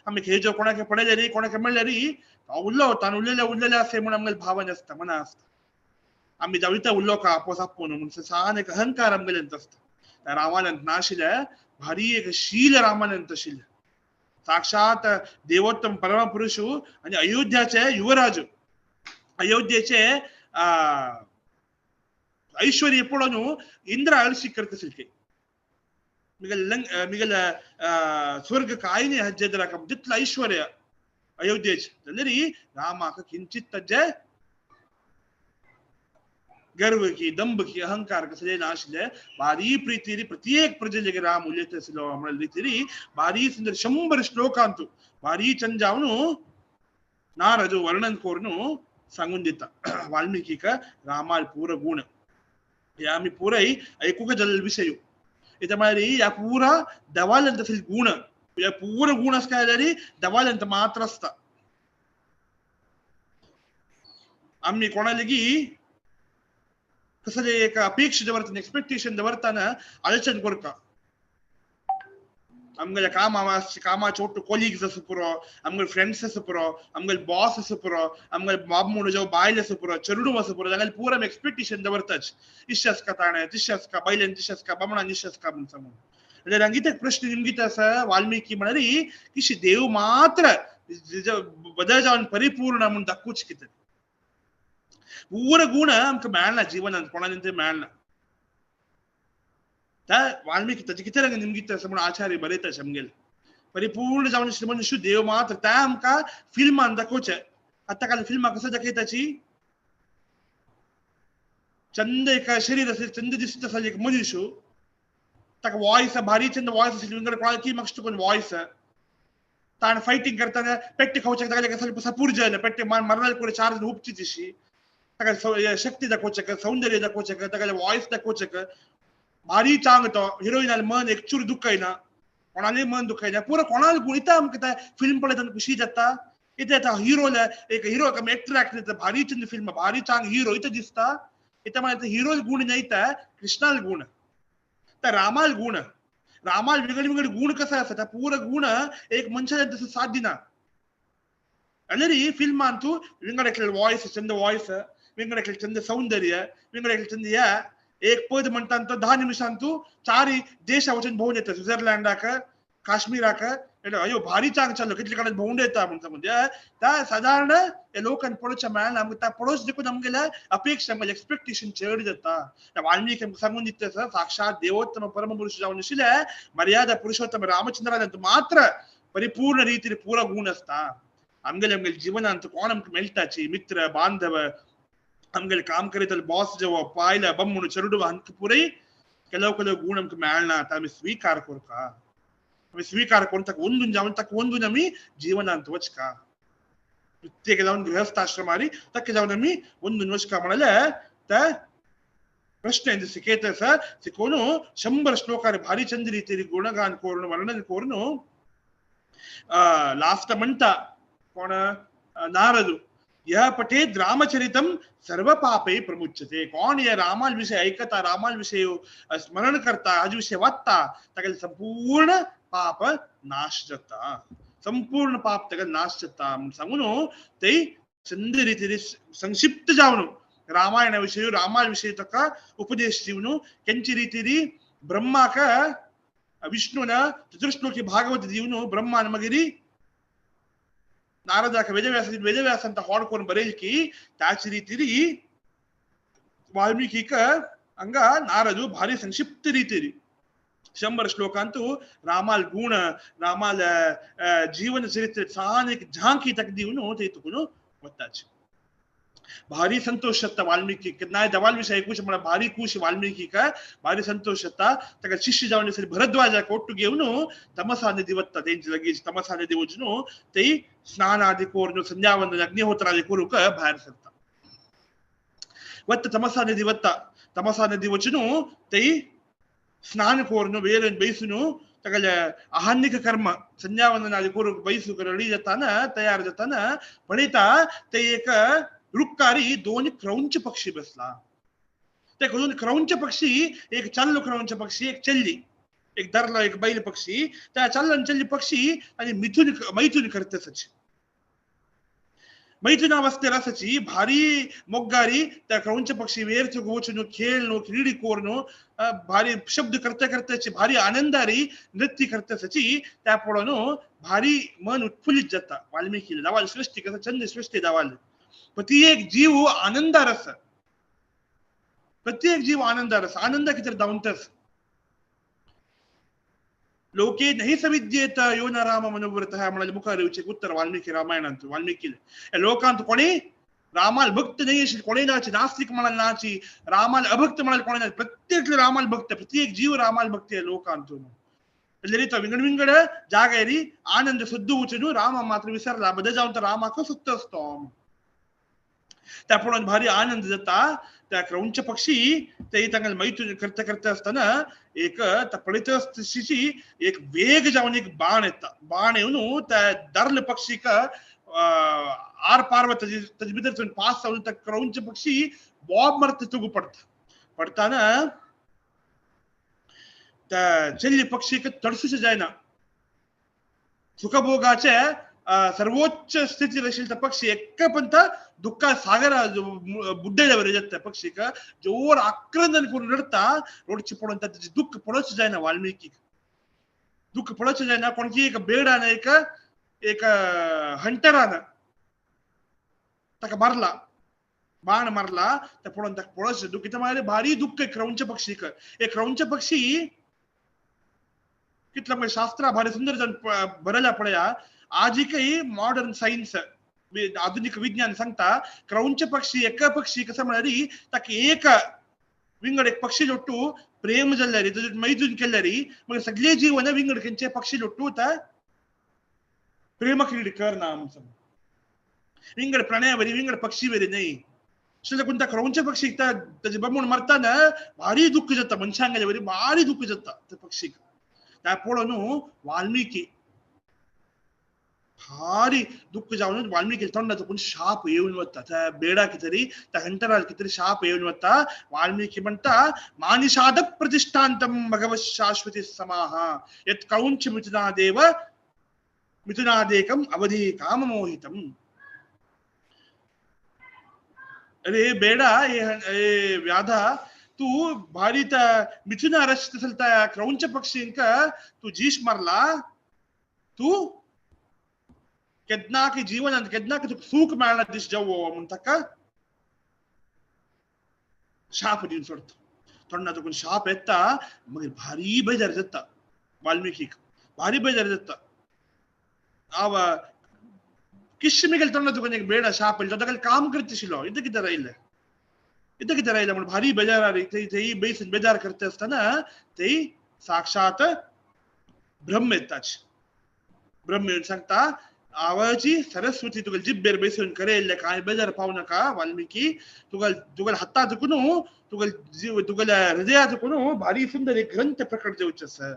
S5: आमी खेळ कोणाक पडले रे कोणाक मेळ्ळे रे उल्लो ताण उरलेले उरलेले असे म्हणून आमगेले भावना आसता मना आसता आमी जावता उल्लो का आपोस आपोवन म्हणून सान एक अहंकार आमगेल्यांत आसता रामानंद नाशिल्ले भारी एक शील रामानंद आशिल्ले साक्षात देवोत्तम परमपुरुषू आणि अयोध्याचे युवराज अयोध्येचे ऐश्वर्य पळोवन इंद्र अळशी करता आशिल्ले मिगल स्वर्ग काय नाही हज्जेद्रा जितलं ऐश्वर्य अयोध्येच जाल्यार रामाक किंचित तज्जे गर्व की दंभ की अहंकार कसले नाशिल्ले भारी प्रीती प्रत्येक प्रजेले राम उलयत आशिल्लो म्हळ्यार रीती भारी सुंदर 100 श्लोकांतू भारी चंद जावन नारद वर्णन करून सांगून दिता वाल्मिकीक रामाल पूर गुण हे आमी पुराय ऐकूंक जाल्ले विशय इथे म्हळ्यार ह्या पुरा देवाल्यांत आशिल्ले गुण ह्या पूरा गुण आसा काय जाल्यार देवाल्यांत मात्र आसता आमी कोणालेगी कसले एक अपेक्षा दवरतना एक्सपेक्टेशन दवरतना आलोचन करता आमगेल्या कामाचे ಒಟ್ಟು ಕೊಲೀಗ್ಸ್ आसा पुरो आमगेले फ्रेंड्स आसा पुरो आमगेले बॉस आसा पुरो आमगेले बाब म्हणून जावं बायल आसा पुरो चेडूं आसा पुरो तांगेले पुरो आमी एक्सपेक्टेशन दवरताच इश्श आसका ताणें तिश्श आसका बायलेन तिश्श आसका बामणान इश्श आसका म्हूण सांगून जाल्यार हांगा एक प्रश्न निमगीत आसा वाल्मिकी म्हळ्यार की देव मात्र बदल जावन परिपूर्ण म्हूण दाखोवच कितें पूरा गुण आमकां मेळना जिवनांत कोणाले ते मेळना त्या वाल्मिकी ताचे कितें रंग निमगीत आसा म्हणून आचार्य बरयता आमगेले परिपूर्ण जावन मनुष्य देव मात्र त्या आमकां फिल्मान दाखोवचें आतां काल फिल्मां कसो दाखयताची चंद एक शरीर आसलें चंद दिसता आसलें एक मनीस ताका वॉयस भारी चंद वॉयस आसली विंगड कोणाक की मागचे कोण वॉयस ताणें फायटींग करतना पेट्टे खावचें ताका ಸ್ವಲ್ಪ सपूर जालें पेट्टे मरणाक पुरो चार जाण उपची तशी ताका शक्ती दाखोवचें सौंदर्य दाखोवचें ताका वॉयस दाखोवचें भारी चांग तो हिरोईनाले मन एक चूर दुखयना कोणाले मन दुखयना पुरो कोणाल गुण इता आमकां फिल्म पळयतना खुशी जाता. इथे आता हिरोला एक हिरो एक्टर ऍक्टर भारी चंद फिल्म भारी चांग हिरो इथं दिसता. इथं मला हिरो गुण नाही तर कृष्णाल गुण तर रामाल गुण रामाल विंगड विंगड गुण कसा आसा त्या पुरो गुण एक मनशान तसं साथ दिना. अरे फिल्मान तू विंगड एकले वॉयस चंद वॉयस विंगड एकले चंद सौंदर्य विंगड एकले चंद या एक पद म्हणता तो 10 निमिषांतू तू चारी देशा वचून भोवून येता. स्वित्झर्लंडाक काश्मीराक अयो भारी चांग चाललो कितले कडेन भोंवून येता म्हणटा म्हणजे त्या साधारण लोकांक पळोवच्या मेळना आमकां त्या पळोवच देखून आमगेल्या अपेक्षा आमगेले एक्सपेक्टेशन चड जाता. वाल्मीकि आमकां सांगून दिता साक्षात देवोत्तम परमपुरुष जावन आशिल्ले मर्यादा पुरुषोत्तम रामचंद्रान मात्र परिपूर्ण रीतीन पुरो गुण आसता. आमगेले आमगेले जिवनांत कोण आमकां मेळटाची मित्र बांधव आमगेले काम करीत बॉस जेव पायला बम्मूण चेडू हांकां पुरय ಕೆಲವು ಕೆಲವು गुण आमकां मेळना आमी स्वीकार करता. आमी स्वीकार करून ताका वंदून जावन ताका वंदून आमी जीवनांत वचका. प्रत्येक जावन गृहस्थाश्रमारी ताका जावन आमी वंदून वचका म्हणाले त्या प्रश्न शिकयता आसा. शिकोवन 100 श्लोकार भारी चंद रितीन गुणगान करून वर्णन करून लास्ट म्हणटा कोण नारदू यह पठेत रामचरितम सर्व पापे प्रमुच्यते. कोण हे रामाल विषय ऐकता रामाल विषय स्मरण करता हाजे विषय वाचता ताका संपूर्ण पाप नाश जाता. संपूर्ण पाप ताका नाश जाता म्हूण सांगून ते चंद रितीन संक्षिप्त जावन रामायणा विषय रामाल विषय ताका उपदेश दिवन केंचे रितीन ब्रह्माक विष्णून चतुर्श्लोकी भागवत दिवन ब्रह्मान मागीर नारदाक वेदव्यास वेदव्यास ಅಂತ ಹಾಡ್ಕೊಂಡು ಬರೆಯಲಿಕ್ಕೆ त्याच ರೀತಿಲಿ ವಾಲ್ಮೀಕಿಕ ಹಂಗ ನಾರದು ಭಾರಿ ಸಂಕ್ಷಿಪ್ತ ರೀತಿಲಿ 100 श्लोकांतू रामाल गुण रामाल जीवन चरित्र छान एक झांकी तक दिवन ते तुकून वताच. भारी संतोष जाता वाल्मीकि नाही दवाल विषय ऐकूच मला भारी खुश वाल्मीकि का भारी संतोष जाता. ताका शिष्य जावन भरद्वाजाक ಒಟ್ಟು घेवन तमसा नदी वता तेंचे लगीच तमसा नदी वचून ते स्नान आदी करून संध्यावंदन अग्निहोत्र आदी करूंक भायर सरता. वता तमसा नदी वता तमसा नदी वचून ते स्नान करून वेर बैसून तागेले आहान्निक कर्म संध्यावंदन आदी करूंक बैसूक रेडी जाताना तयार जाताना पळयता ते एक रुक्कारी 2 क्रौंच पक्षी बसला. ते 2 क्रौंच पक्षी एक चाल्लो क्रौंच पक्षी एक चल्ली एक धरलो एक बैल पक्षी त्या चाल्लो आणि चल्ली पक्षी आणि मिथुन मैथुन करतसची मैथुन अवस्थेर आसाची भारी मोग्गारी त्या क्रौंच पक्षी वेरचो वचून खेळणू क्रीडी कोरनू भारी शब्द करता करताची भारी आनंदारी नृत्य करतसची त्या पळोवन भारी मन उत्फुल्लित जाता. वाल्मीकी दावाल सृष्टी कसं चंद सृष्टी दावाल प्रत्येक जीव आनंदार आसा. प्रत्येक जीव आनंदार आसा. आनंद कितें धांवतस लोके नाही सविद्येत यो न राम मनुव्रत म्हणाले मुखार येवचें उत्तर वाल्मीकी रामायणांत वाल्मीकी लोकांत कोणी रामाल भक्त नाही आशिल्ले कोणी नाची नास्तिक म्हणाल नाची रामाल अभक्त म्हणाल कोणी नाची प्रत्येक रामाल भक्त प्रत्येक जीव रामाल भक्त लोकांत तो विंगड विंगड जाग्यारी आनंद सुद्द वचून रामा मात्र विसरला बद जावन तो रामाक सुक्त असतो. त्या पळोवन भारी आनंद जाता. त्या क्रौंच पक्षी ते तांकां मैथुन करता करता आसतना एक पळयत आसतशी एक वेग जावन एक बाण येता. बाण येवन त्या दरल पक्षीक आर पार वता ताजे भितर पास जावन त्या क्रौंच पक्षी बॉब मारता तुगू पडटा. पडटाना त्या चल्ली पक्षीक तडसूच जायना. सुखभोगाचे सर्वोच्च स्थितीर आशिल्ले त्या पक्षी एकपंत दुःखा सागर बुड्डयल्या वरी जाता. पक्षीक जोर आक्रंदन करून रडटा. रडचे पडून ताचें दुःख पळोवचें जायना. वाल्मीकीक दुःख पळोवचें जायना. कोणकी एक बेडान एक एक हंटरान ताका मारला बाण मारला त्या पळोवन ताका पळोवचें दुःख कितें मागीर भारी दुःख क्रौंच पक्षीक. एक क्रौंच पक्षी कितलं म्हणजे शास्त्रा भारी सुंदर जावन बरयला पळया. आजिकय मॉडर्न सायन्स आधुनिक विज्ञान सांगता क्रौंच पक्षी एक पक्षी कसं म्हळ्यार ताका एक विंगड एक पक्षी लोट्टू प्रेम जाल्यार ताजे मैथून केल्यार मागीर सगळे जीवन विंगड खंयचे पक्षी लोट्टू वता प्रेम क्रीड करना आमचो विंगड प्राण्या वरी विंगड पक्षी वरी न्हय. अशें त्या क्रौंच पक्षीक ताजे बमूण मरताना भारी दुःख जाता मनशांगेले वरी भारी दुःख जाता त्या पक्षीक. त्या पळोवन वाल्मिकी भारी दुःख जावन वाल्मिकी तोंडा चुकून शाप येवन वता. त्या बेडा कितरी त्या हंटराल कितरी शाप येवन वता. वाल्मिकी म्हणटा मानिषाद प्रतिष्ठांतम भगवत शाश्वती समाह यत् कौंच मिथुनादेव मिथुनादेकम अवधि काममोहितम. अरे बेडा ए व्याधा तू भारी त्या मिथुना रचत असेल त्या क्रौंच पक्षींक तू जीश मारला. तू केदनाक जीवन केदनाक तुका सूख मेळना दीस जावो म्हूण ताका शाप दिवन सोडटा. तोंडा चुकून शाप येता मागीर भारी बेजार जाता वाल्मिकीक भारी बेजार जाता. आव किश्मिगेल तोंडा चुकून एक बेडा शाप येयलो ताका काम करतशिलो इतकें कितें रायलें इतकें कितें रायलें म्हूण भारी बेजार थंय बेसन बेजार करता आसतना थंय साक्षात ब्रह्म येताच. ब्रह्म येवन सांगता आवाजी सरस्वती तुका जिब्बेर बेसून करेल काय बेजार पाव नाका वाल्मिकी. तुका तुका हाता चुकून तुका जीव तुगेल्या हृदया चुकून भारी सुंदर एक ग्रंथ प्रकट जावचें आसा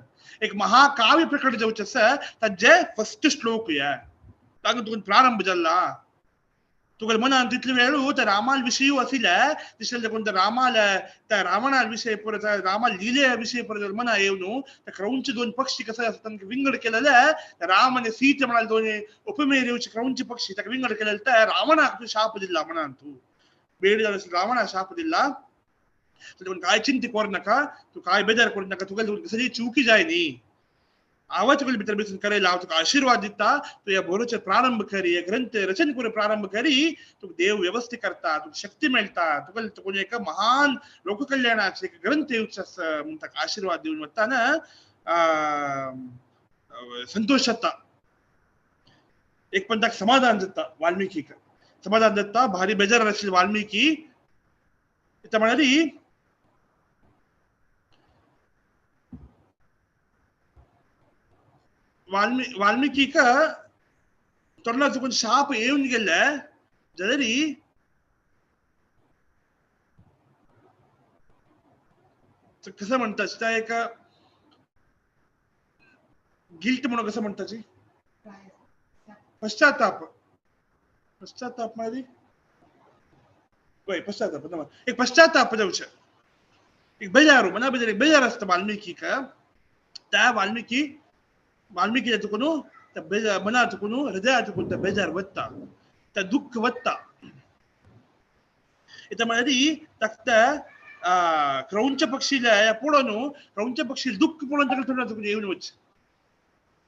S5: एक महाकाव्य प्रकट जावचें आसा. ताजे फर्स्ट श्लोक हे तांकां तुका प्रारंभ जाला. तुगेल्या मनान तितले वेळू त्या रामाल विशयू आशिल्ले दिसले देखून त्या रामाल त्या रावणा विशय परत रामाल लिले विशय परत मना येवन त्या क्रौंच दोन पक्षी कसं आसा तांकां विंगड केलेले राम आनी सीते म्हणाले दोन उपमेर येवचे क्रौंच पक्षी ताका विंगड केलेले त्या रावणाक तूं शाप दिला मनान तूं बेड जालो रावणा शाप दिला. देखून काय चिंता करू नाका तूं काय बेजार करू नाका तुका सगळी चुकी जाय न्ही. आवाज तुगेले भितर बेसून करेल हांव तुका आशीर्वाद दिता. तूं ह्या बरोचेर प्रारंभ करी हे ग्रंथ रचन करून प्रारंभ करी तुका देव व्यवस्थित करता तुका शक्ती मेळटा तुका तुका एक महान लोककल्याणाचे एक ग्रंथ येवचो आसा म्हूण ताका आशीर्वाद दिवन वतना संतोश जाता. एक पण ताका समाधान जाता वाल्मिकीक समाधान जाता. भारी बेजार आशिल्ली वाल्मिकी त्या म्हणाली वाल्मिकीक तोंडा चुकून शाप येवन गेले जाल्यार कसं म्हणतात त्या एक गिल्ट म्हणून कसं म्हणतात पश्चाताप पश्चाताप मारी पश्चाताप एक पश्चाताप जावचें एक बेजार मना बेजार एक बेजार आसता वाल्मिकीक. त्या वाल्मिकी वाल्मिकी चुकून त्या बेजार मना चुकून हृदया चुकून त्या बेजार वता त्या दुःख वता. इथं म्हळ्यार ताका क्रौंच पक्षीला पळोवन क्रौंच पक्षी दुःख पळोवन ताका तोंडा चुकून येवन वच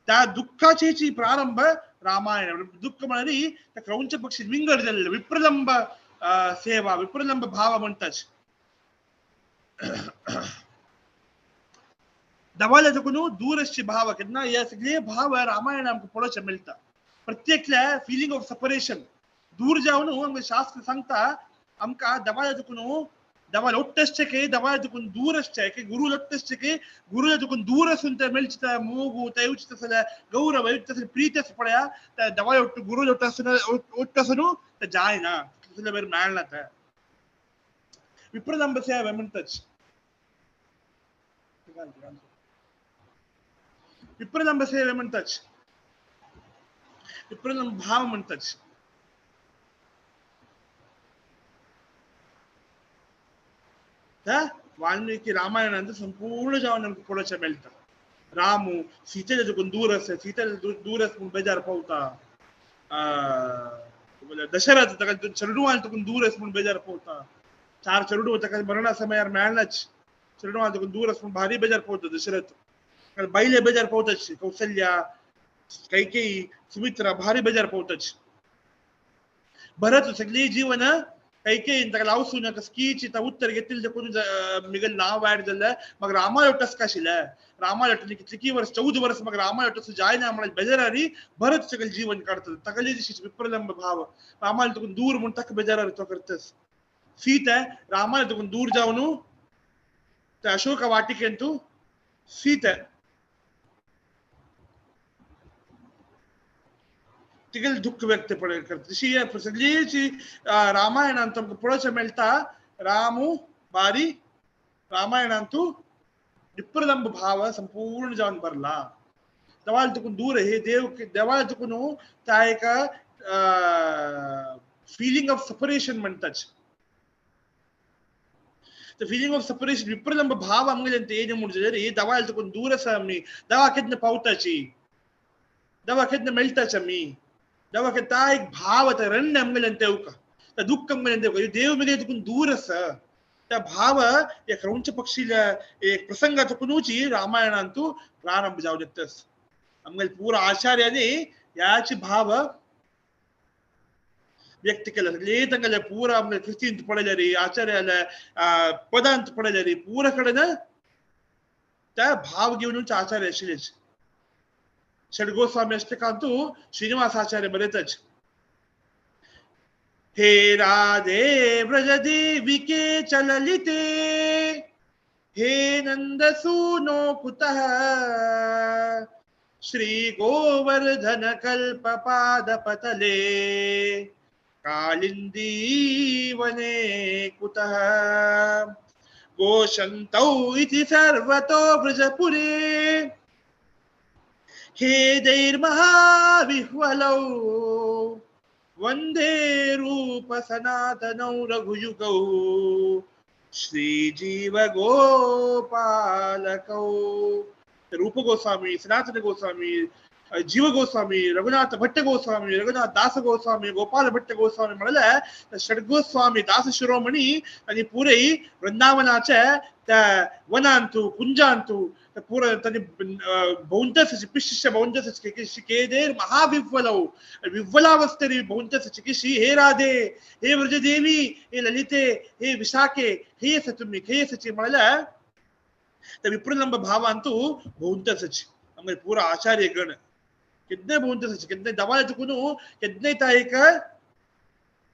S5: त्या दुःखाचेची प्रारंभ रामायण. दुःख म्हळ्यार त्या क्रौंच पक्षी विंगड जाल्ले विप्रलंब सेवा विप्रलंब भाव म्हणटात. दवाल्या चुकून दूरस्य भाव केन्ना हे सगळे भाव रामायण आमकां पळोवचें मेळटा. प्रत्येकल्या फिलिंग ऑफ सेपरेशन दूर जावन आमकां शास्त्र सांगता आमकां दवाल्या चुकून दवाल ಒಟ್ಟಷ್ಟೇ ದವಾಯ ತುಕುನ್ ದೂರಷ್ಟೇ ಗುರು ಲೊಟ್ಟಷ್ಟೇ ಗುರು ತುಕುನ್ ದೂರ ಸುಂತ ಮೆಲ್ಚಿತ ಮೂಗು ತಯುಚಿತ ಸಲ ಗೌರವ ಯುಕ್ತ ಸಲ ಪ್ರೀತಿ ಪಡೆಯ ದವಾಯ ಒಟ್ಟು ಗುರು ಲೊಟ್ಟಸನ ಒಟ್ಟಸನು ಜಾಯನ ಸಲ ಬೇರೆ ಮೇಳತ ವಿಪ್ರಲಂಬ ಸೇವೆ ಮಿಂಟಚ್ ವಿಪ್ರಲಂಬ ಸೇವೆ ಮಿಂಟಚ್ ವಿಪ್ರಲಂಬ ಭಾವ ಮಿಂಟಚ್ वाल्मीकि रामायण ಅಂತ ಸಂಪೂರ್ಣ जावन आमकां पळोवचें मेळटा. रामू सीतेच्या चुकून दूर आसा, सीतेच्या दूर आसा म्हूण बेजार पावता. दशरथ ताका चेडवान चुकून दूर आसा म्हूण बेजार पावता. चार चेडूं ताका मरणा समयार मेळनाच, चेडवान चुकून दूर आसा म्हूण भारी बेजार पावता दशरथ. बायले बेजार पावताच, कौसल्या कैकेयी सुमित्रा भारी बेजार पावताच. भरत सगळी जीवन कैकेयी ताका लावसून स्कीची उत्तर घेतिल्लें देखून मिगल नांव वायट जालें. मागीर रामायोटस आशिल्लें, रामायोटस कितलीं वर्स 14 वर्स मागीर रामायोटस जायना म्हणल्यार बेजारारी भरत सगळें जीवन काडटा. ताका विप्रलंब भाव रामायल तुका दूर म्हूण ताका बेजारारी तो करतस. सीता रामायल तुका दूर जावन ते अशोक वाटिकेंतू सीता तिगेलें दुःख व्यक्त करता. तशी सगळीची रामायणांत आमकां पळोवचें मेळटा. रामू बारी रामायणांतू विप्रलंब भाव संपूर्ण जावन भरला देवाल तुकून दूर हे देव देवाल तुकून त्या एक फिलिंग ऑफ सेपरेशन म्हणतात. The feeling of separation विप्रलंब भाव आमगेले ಏನು मुडजरी दवाल तुकून दूर आसा आमी दवा केन्ना पावताची दवा केन्ना मेळटाची आमी दवा ता एक भाव आतां रण्य आमगेल्यान तेवका त्या दुःख आमगेल्यान तेवका देव मेरे तुकून दूर आसा त्या भाव या क्रौंच पक्षीला एक प्रसंग तुकूनची रामायणांतू प्रारंभ जावं देतस आमगेले पूरा आचार्याने याची भाव व्यक्त केला. सगळे तांगेले पूरा आमगे क्रिस्तींत पळयले आचार्याले पदांत पळयले पूरा कडेन त्या भाव घेवन आचार्य आशिल्लेच. षड्गोस्वामी अष्टकांतू श्रीनिवास आचार्य बरयताच हे राधे व्रज देविके चललिते हे नंद सूनो कुतः श्री गोवर्धन कल्प पाद पतले कालिंदी वने कुतः गोशन्तौ इति सर्वतो व्रजपुरे खेदैर्महाविह्वलौ वंदे रूप सनातनौ रघुयुगौ श्री जीव गोपालकौ. रूप गोस्वामी, सनातन गोस्वामी, जीव गोस्वामी, रघुनाथ भट्ट गोस्वामी, रघुनाथ दास गोस्वामी, गोपाल भट्ट गोस्वामी म्हणले षड्गोस्वामी दास शिरोमणी आणि पुरे वृंदावनाचे त्या वनांतू कुंजांतू पुरा त्यांनी भोवंतस पिशिष्य भोवंतस केदेर महाविह्वलौ विह्वलावस्थेरी भोवंतस चिकिशी हे राधे हे व्रजदेवी हे ललिते हे विशाखे हे सतुमी हे सची म्हणले त्या विप्रलंब भावांतू भोवंतसच आमगे पुरा आचार्य गण केन्नाय भोवंतसच केन्नाय देवाला चुकून केन्नाय ता एक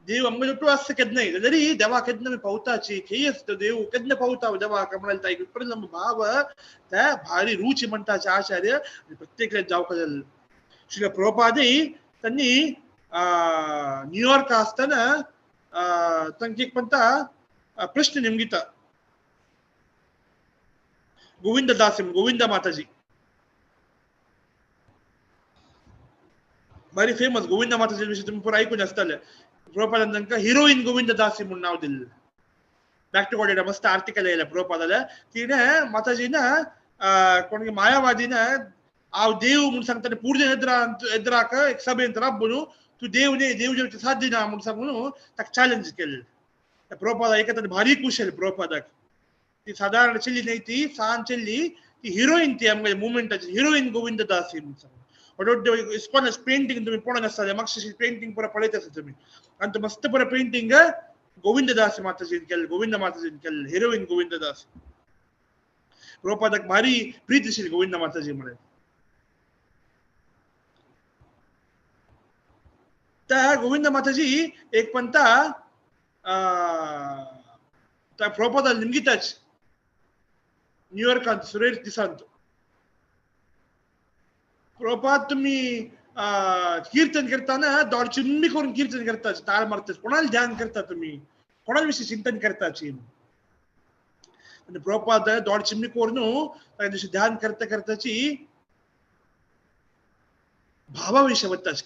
S5: देव आमगे जोटू आसता केन्नाय जाल्यार देवा केन्ना आमी पावताची खंय आसता देव केन्ना पावता देवाक म्हळ्यार ता एक विप्रलंब भाव त्या भारी रुची म्हणटाचे आचार्य प्रत्येक जावका जाल्ले. श्री प्रभुपादय त्यांनी न्यूयॉर्क आसतना तांकां एक म्हणटा प्रश्न निमगिता गोविंद दास गोविंद माताजी भारी फेमस गोविंद माताजी विषयी तुम्ही पुरा ऐकून आसतले. प्रभुपादान तांकां हिरोईन गोविंद दासी म्हणून नाव दिल्लें. बॅक टू गॉड मस्त आर्टिकल येयलें प्रभुपादाले तिणें माताजीन कोण मायावादीन हांव देव म्हूण सांगता पुर्जे एद्राक एक सभेंत राबून तूं देव न्ही देव जेवचे साथ दिना म्हूण सांगून ताका चॅलेंज केल्लें. प्रभुपादा एक भारी खुश जाली प्रभुपादाक. ती सादारण चेल्ली न्ही ती सान चेल्ली ती हिरोईन ती आमगे मुवमेंटाची हिरोईन गोविंद दासी म्हूण सांगून व्हड इस्कॉन पेंटींग तुमी पळोवन आसता मातशें पेंटींग पुरा पळयत आसा तुमी आनी तो मस्त पुरा पेंटींग गोविंद दास माताजीन केल्लें गोविंद माताजीन केल्लें हिरोईन गोविंद दास. प्रभुपादाक भारी प्रीत आशिल्ली गोविंद माताजी म्हळ्यार. त्या गोविंद माताजी एक पंता त्या प्रभुपादा निमगिताच न्यूयॉर्कांत सुरेर दिसांत प्रभुपाद तुम्ही कीर्तन करताना दोड चिम्मी करून कीर्तन करता ताळ मारता कोणाला ध्यान करता तुम्ही कोणाला विषयी चिंतन करताची आणि प्रभुपाद दोड चिम्मी करून त्या दिवशी ध्यान करता करताची भावाविषय वताच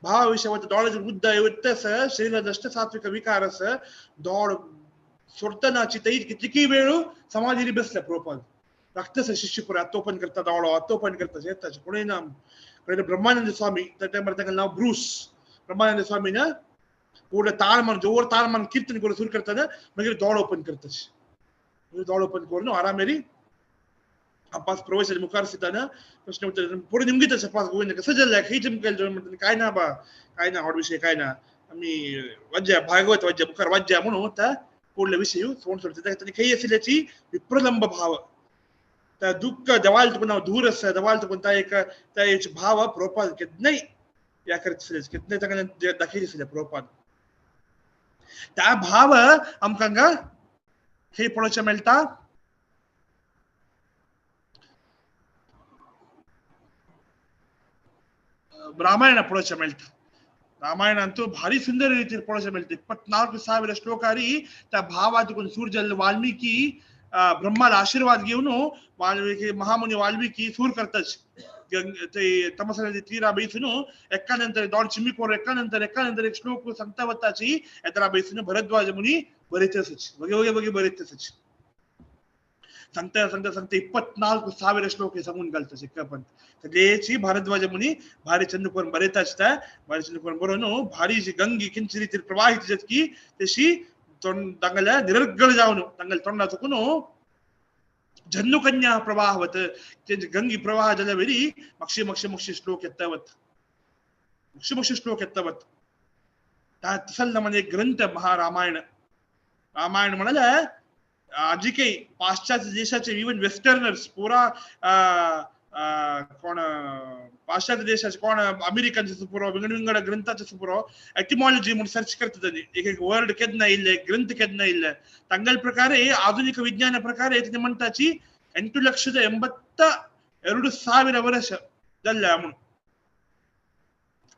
S5: भावाविषय वता दोळाचे बुद्ध येतस शरीरात अष्ट सात्विक विकार अस दोड सोडतानाची तई कितकी वेळ समाधीरी बसल्या प्रभुपाद रक्तस शिष्यपुर आत्तोपन करता दोळो आत्तोपन करता येताच कोणय ना ब्रह्मानंद स्वामी त्या टायमार तांकां नांव ब्रूस ब्रह्मानंद स्वामी ना पूर्ण ताळ मान जोर ताळ मान कीर्तन करून सुरू करताना मागीर दोळ ओपन करताच दोळ ओपन करून आरामेरी अब्बास प्रवेश मुखार सिताना प्रश्न उत्तर पुढे निमगीत अब्बास गोविंद कसं जाल्लें खंय चमकेल म्हणटा काय ना बा काय ना व्हड विशय काय ना आमी वाज्या भागवत वाज्या मुखार वाज्या म्हणून त्या फुडले विशय सोड सोडटा तांणी खंय आशिल्ल्याची विप्रलंब भाव त्या दुःख देवाल तुका नांव दूर आसा देवाल तुका त्या एक त्या भाव प्रभुपाद केन्नाय ह्या करत आसले केन्नाय तांकां दाखयत आसले प्रभुपाद. त्या भाव आमकां हांगा खंय पळोवचें मेळटा रामायण पळोवचें मेळटा. रामायणांतू भारी सुंदर ರೀತಿಯಲ್ಲಿ ಪಳಚೆ ಮೆಳ್ತೆ 24,000 ಶ್ಲೋಕಾರಿ ತ ಭಾವ ತುಕುನ್ ಸೂರ್ಜಲ್ ವಾಲ್ಮೀಕಿ ब्रह्माला आशीर्वाद घेऊन वाल्मिकी महामुनी वाल्मिकी सूर करताच ते तमसा नदी तीरा बैसून एकानंतर दोन चिमीकोर एकानंतर एकानंतर एक श्लोक सांगता वताची एतरा बैसून भरद्वाज मुनी बरेचच वगे वगे वगे बरेचच सांगता सांगता सांगता 24,000 श्लोक हे सांगून घालता एकापंत सगळेची भारद्वाज मुनी भारी चंद्रकोर बरेच भारी चंद्रकोर बरोवन भारी जी गंगी किंच रीती प्रवाहित जातकी तशी तांगल्या निरर्गळ जावन तांगल्या तोंडा चुकून जन्नुकन्या प्रवाहवत गंगी प्रवाह जाल्या मक्षी मक्षी मक्षी श्लोक येतावत मक्षी मक्षी श्लोक येतावत. तसल म्हणजे ग्रंथ महारामायण. रामायण म्हणाले आजी काही पाश्चात्य देशाचे इव्हन वेस्टर्नर्स पुरा कोण पाश्चात्य देशाचे कोण अमेरिकनचे सुपुरो विंगड विंगड ग्रंथाचे सुपुरो एटिमॉलॉजी म्हणून सर्च करतात एक एक वर्ड केन्ना इल्ले ग्रंथ केन्ना इल्ले तांगल प्रकारे आधुनिक विज्ञान प्रकारे तिने म्हणताची 8,82,000 वर्ष जाल्ल्या म्हणून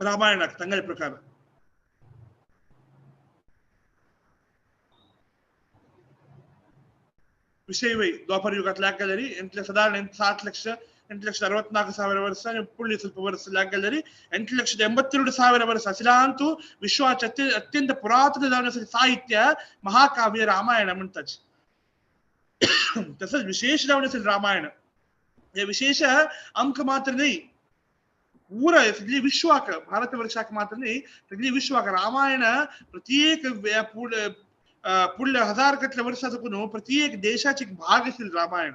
S5: रामायणाक तांगल प्रकार. विषय वै द्वापर युगात लागलेली 8 साधारण 7 ಲಕ್ಷ 8,64,000 ವರ್ಷ ಪುಳ್ಳಿ ಸ್ವಲ್ಪ ವರ್ಷ लागलेली 8,82,000 ವರ್ಷ ಅಸಿಲಾಂತೂ ವಿಶ್ವಾಚ ಅತ್ಯಂತ ಪುರಾತನ ಸಾಹಿತ್ಯ महाकाव्य रामायण म्हणतात. तसंच विशेष जावन असेल रामायण हे विशेष आमकां मात्र नाही पूरा सगळी विश्वाक भारत वर्षाक मात्र नाही सगळी विश्वाक रामायण प्रत्येक पुढल्या 1000 कटल्या वर्षाचं कोण प्रत्येक देशाचे एक भाग असेल रामायण.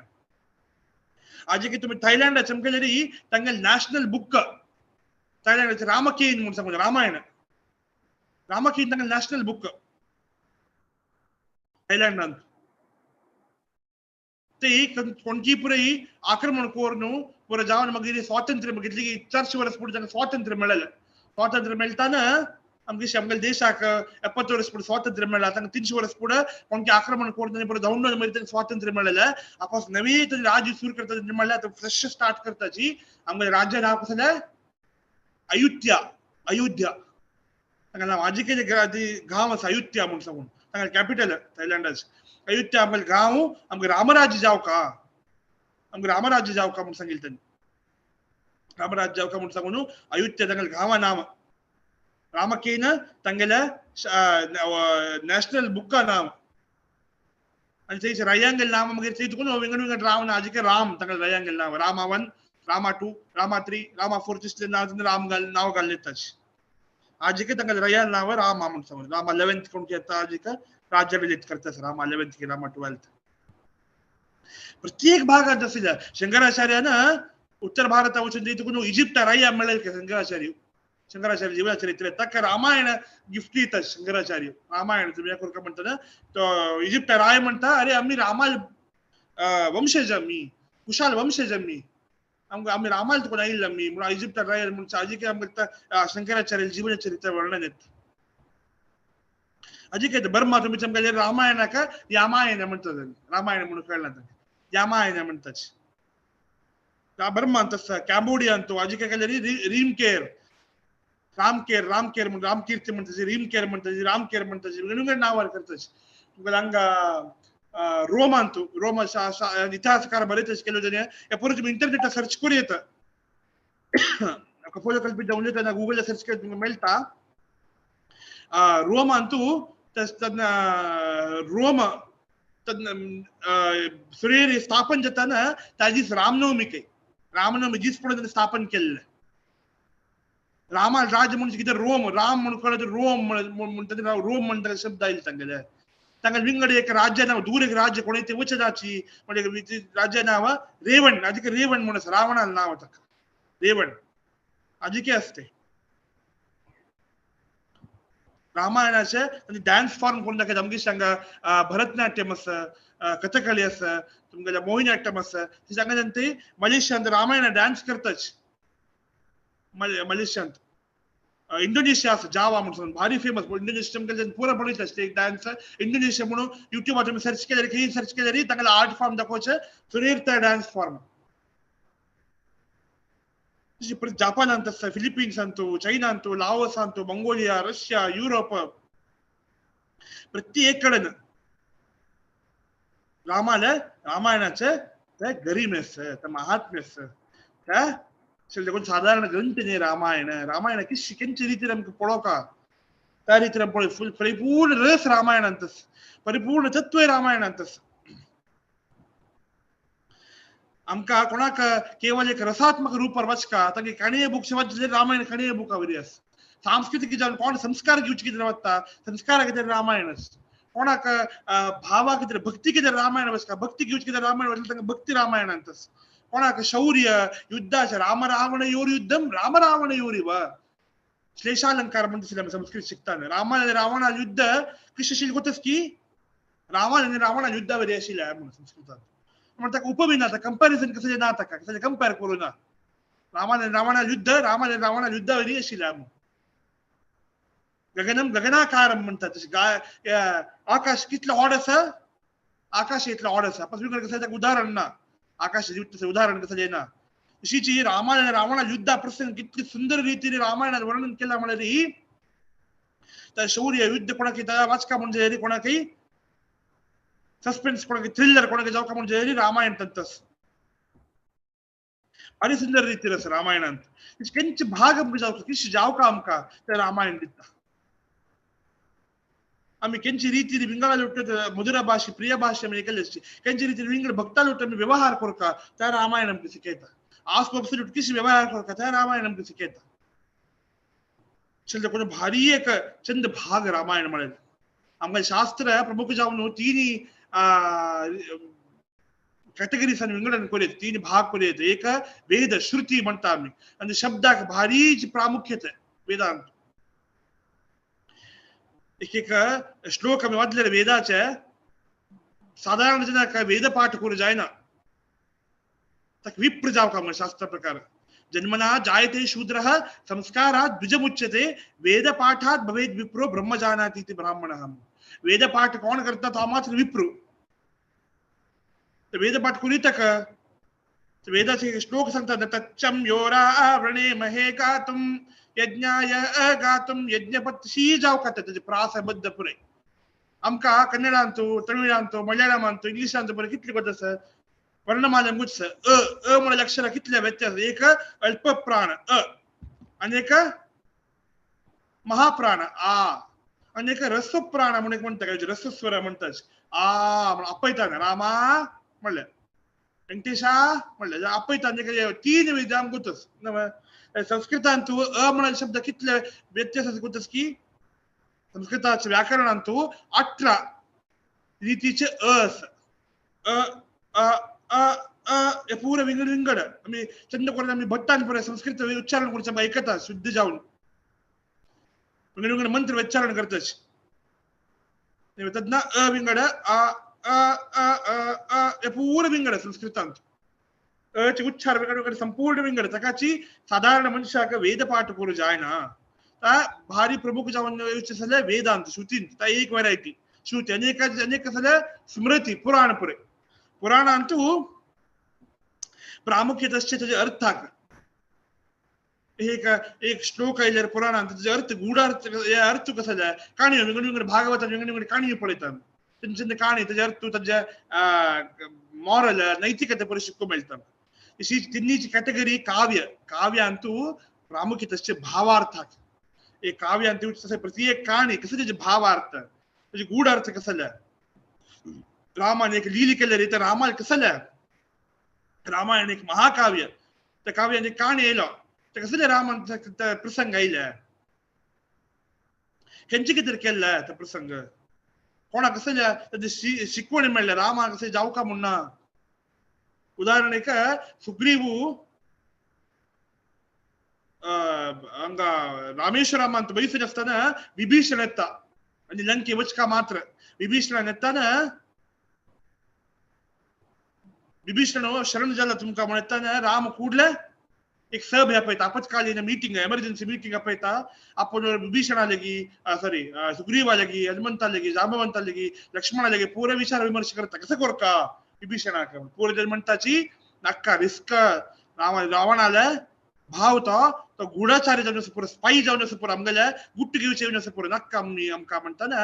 S5: आज की तुम्ही थायलंड चमकलेली तांगेल नॅशनल बुक थायलंडाचे रामकेन म्हणून सांगू रामायण रामकेन तांगेल नॅशनल बुक थायलंडांत ते कोणकी पुरई आक्रमण करून पुरा जावन मागीर स्वातंत्र्य बघितली की 400 वर्स पुढे तांकां स्वातंत्र्य मेळ्ळें. स्वातंत्र्य मेळटाना आमगे आमगे देशाक 70 वर्स पुढे स्वातंत्र्य मेळ्ळा तांकां 300 वर्स पुढे कोणकी आक्रमण करून पुढे धांवून मागीर तांकां स्वातंत्र्य मेळ्ळें. आपास नवी तरी राज्य सुरू करता म्हणल्यार आतां फ्रेश स्टार्ट करताची आमगे राज्य नांव कसलें अयोध्या. अयोध्या तांकां नांव आजिके गांव आसा अयोध्या म्हूण सांगून तांकां कॅपिटल थायलंडाचें अयोध्या आमगे गांव आमगे रामराज्य जावं का आमगे रामराज्य जावं का म्हूण सांगिल्लें तांणी रामराज्य जावं का म्हूण सांगून अयोध्या तांगेल्या गांवा नांव रामकेन तांगेल्या नॅशनल बुका नांव आनी थंय रायांगेल नांव मागीर थंय तुका विंगड विंगड राम आजिके राम तांगेले रायांगेल नांव रामा 1 रामा 2 रामा 3 रामा 4 तिसले नांव राम घाल नांव घाल्लें ताचें आजिके तांगेले रया नांव रामा म्हूण सांगून रामा 11th कोण येता आजिका राज्याभिलेख करता रामा 11th की रामा 12th. प्रत्येक भागात असेल शंकराचार्यानं उत्तर भारता वचून तुका इजिप्ता राया मेळेल शंकराचार्य शंकराचार्य जीवन चरित्र ताका रामायण गिफ्ट दितात शंकराचार्य रामायण तुम्ही करून म्हणता तो इजिप्ता राय म्हणता अरे आम्ही रामाल वंशज आम्ही कुशाल वंशज आम्ही आमकां आमी रामाल तुका आयिल्ले आमी म्हणून इजिप्ता राय म्हणून आजिके आमकां शंकराचार्य जीवन चरित्र वर्णन येता. अजिके बर्मा तुम्ही चमकाले रामायणाक यामायण म्हणतात रामायण म्हणून कळना तांकां यामायण म्हणतात. बर्मा तसं कॅम्बोडिया अंतू अजिके केले रीम केर राम केर राम केर म्हणून राम कीर्ती म्हणतात रीम केर म्हणतात राम केर म्हणतात विंगड विंगड नांवार करतात. तुमकां हांगा रोम अंतू रोम इतिहासकार बरेच केलो जाल्यार हे परत तुमी इंटरनेटार सर्च करूं येता कपोल कल्पित जावन येता गुगलार सर्च केल्यार तुमकां मेळटा. रोम अंतू रोम सुरेर स्थापन जाताना त्या दीस रामनवमी काही रामनवमी दीस पडून स्थापन केल्लें. रामा राज्य म्हणून कितें रोम राम म्हणून कळत रोम म्हणटा रोम म्हणटा शब्द आयले तांगेले तांकां विंगड एक राज्य नांव दूर एक राज्य कोणें ते वचनाची म्हणजे राज्य नांव रेवण आजिके रेवण म्हणून आसा रावणान नांव ताका रेवण आजिके आसते. रामायणाचे आनी डान्स फॉर्म करून दाखयता अमके हांगा भरतनाट्यम आसा कथकली आसा तुमगेलें मोहिनीअट्टम आसा हांगा ते मलेशियांत रामायण डान्स करताच मलेशियांत. इंडोनेशिया आसा जावा म्हणून भारी फेमस इंडोनेशिया तुमकां पुरो पळयता एक डान्स इंडोनेशिया म्हणून युट्यूबार तुमी सर्च केल्यार खंय सर्च केल्यार तांगेले आर्ट फॉर्म दाखोवचें सुरेर ते डान्स फॉर्म. जापानांत आसा फिलिपिन्सांतू चायनांतू लाओसांतू मंगोलिया रशिया युरोप प्रत्येक कडेन रामाले रामायणाचे ते गरिमेस ते महात्म्यस ते देखून साधारण ग्रंथ न्ही रामायण. रामायण किश केंचे रितीन आमकां पळोवका त्या रितीन आमी पळय फुल परिपूर्ण रस रामायणांत, परिपूर्ण तत्व रामायणांत. आमकां कोणाक केवल एक रसात्मक रूपार वाचका तांगे काणये बूक वाचले रामायण काणये बुका वरी आसा. सांस्कृतीक जावन कोण संस्कार घेवचे कितें वता संस्कारा कितें रामायण, कोणाक भावा कितें भक्ती कितें रामायण वाचका भक्ती घेवचे कितें रामायण वाचले तांकां भक्ती रामायणांत. कोणाक शौर्य युद्धाचे राम रावण your युद्धम राम रावण योरिव श्लेषालंकार म्हणटा आमी संस्कृत शिकताना. रामा आनी रावणा युद्ध कशें आशिल्लें कोतस की रावण आनी रावणा युद्धा वरी आशिल्लें म्हणून संस्कृतांत. म्हण ताका उपमी ना, कंपॅरिजन कसलें ना, ताका कसलें कंपेर करूं ना. रामान आनी रावणा युद्ध रामान आनी रावणा युद्धा वरी आशिल्लें म्हणून. गगनम गगनाकारम म्हणटा तशें आकाश कितलो ऑड आसा, आकाश इतलो ऑड आसा. पसून कसलें ताका उदाहरण ना, आकाश उदाहरण कसलें ना. तशीच रामायण आनी रावणा युद्धा प्रसंग कितले सुंदर रितीन रामायणात वर्णन केलां म्हळ्यार त्या शौर्य युद्ध कोणाक वाचका म्हणजे कोणाकय सस्पेन्स कोणाक थ्रिल्लर कोणाक जावका म्हणजे रामायण तंतस भारी सुंदर रितीन आसा रामायणांत. केंचे भाग आमकां जावचो किश जावका आमकां ते रामायण दिता. आमी केंचे रितीन विंगडा लोट मधुरा भाशे प्रिय भाशे आमी केल्ले केंचे रितीन विंगड भक्ता लोट आमी व्यवहार करका त्या रामायण आमकां शिकयता. आसपास कशी व्यवहार करका त्या रामायण आमकां शिकयता. चल कोण भारी एक चंद भाग रामायण म्हळ्यार आमकां शास्त्र प्रमुख जावन तिनी कॅटेगरीज विंगडण करूं तीन भाग करूं. एक वेद श्रुती म्हणटा आमी आनी शब्दाक भारी प्रामुख्यता वेदांत. एक एक श्लोक आमी वाचले वेदाचे साधारण जनाक वेद पाठ करूं जायना, ताका विप्र जावका म्हण शास्त्र प्रकार. जन्मना जायते शूद्रः संस्कारात् द्विजमुच्यते वेद पाठात् भवेत् विप्रो ब्रह्म जानाति इति ब्राह्मणः. वेद पाठ कोण करता तो मात्र विप्रो. वेद पाठ करीत का वेदाचे श्लोक सांगतात तच्चम योरा व्रणे महे गातुम यज्ञाय गातुम यज्ञपत्शी जावका ताचे प्रासबद्ध पुरे. आमकां कन्नडांतू तमिळांतू मलयाळमांतू इंग्लिशांतू पुरे कितले गोत आसा वर्णमाला गुच्छ अ अ म्हळ्यार अक्षरां कितले व्यत्यास. एक अल्पप्राण अ आनी एक महाप्राण आ आनी एक रस्वप्राण म्हणून एक म्हणटा रस्वस्वर म्हणटा आ म्हणून आपयता रामा म्हणलें वेंकटेशा म्हणलें आपयता तीन विद्या गुतस. संस्कृतांतू अ म्हळ्यार शब्द कितले व्यत्यास गुतस की संस्कृताच्या व्याकरणांतू 18 रितीचे अ आसा. अ अ अ अ हे पुरे विंगड विंगड आमी चंद करून आमी भट्टान पुरे संस्कृत उच्चारण करून आमकां आयकता शुद्ध जावन विंगड विंगड मंत्र उच्चारण करता तेन्ना अ विंगड आ अ अ अ हे पुरे विंगड संस्कृतांत अचे उच्चार विंगड विंगड संपूर्ण विंगड. ताकाची साधारण मनशाक वेद पाठ करूं जायना. ता भारी प्रमुख जावन जाल्यार वेदांत श्रुतींत ता एक व्हरायटी श्रुती आनी एक जाल्यार स्मृती पुराण पुरे. पुराणांतू प्रामुख्यता ताजे अर्थाक एक एक श्लोक आयल्यार पुराणांत ताजे अर्थ गूढार्थ हे अर्थ कसो जाय काणयो विंगड विंगड भागवत विंगड विंगड काणयो पळयता तेंचे काणी ताजे अर्थ ताजे मॉरल नैतिकते परी शिकूंक मेळटा. अशी तिन्हीची कॅटेगरी काव्य. काव्यांतू प्रामुख्यता भावार्थाक एक काव्यांत प्रत्येक काणी कसो ताजे भावार्थ ताजे गूढ अर्थ कसो जाय. रामान एक लील केले रे रामान कसले रामायण एक महाकाव्य त्या काव्यान एक काणी येयलो ते कसले रामान प्रसंग आयले खंयचे कितें केल्ले ते प्रसंग कोणाक कसले ताजे शिकवण मेळ्ळें रामाक कशें जावका म्हूण ना. उदाहरण एक सुग्रीवू हांगा रामेश्वरामांत बैसून आसतना विभीषण येता आनी लंके वचका मात्र विभीषणान येताना विभीषण शरण जाला तुमकां म्हणटा राम ಕೂಡಲೇ एक सभा आपयता आपत्कालीन मीटिंग एमर्जन्सी मीटिंग आपयता. आपूण विभीषणा लेगी सॉरी सुग्रीवा लेगी हनुमंता लेगी जांबवंता लेगी लक्ष्मणा लेगी पुरे विचार विमर्श करता कसं करका विभीषणाक. पुरे जण म्हणटाची नाका रिस्क राम रावणाले भाव तो तो गूढाचारी जावन आसा पुरो, स्पाई जावन आसा पुरो, आमगेले गुट्ट घेवचे येवन आसा पुरो, नाका आमी आमकां म्हणटाना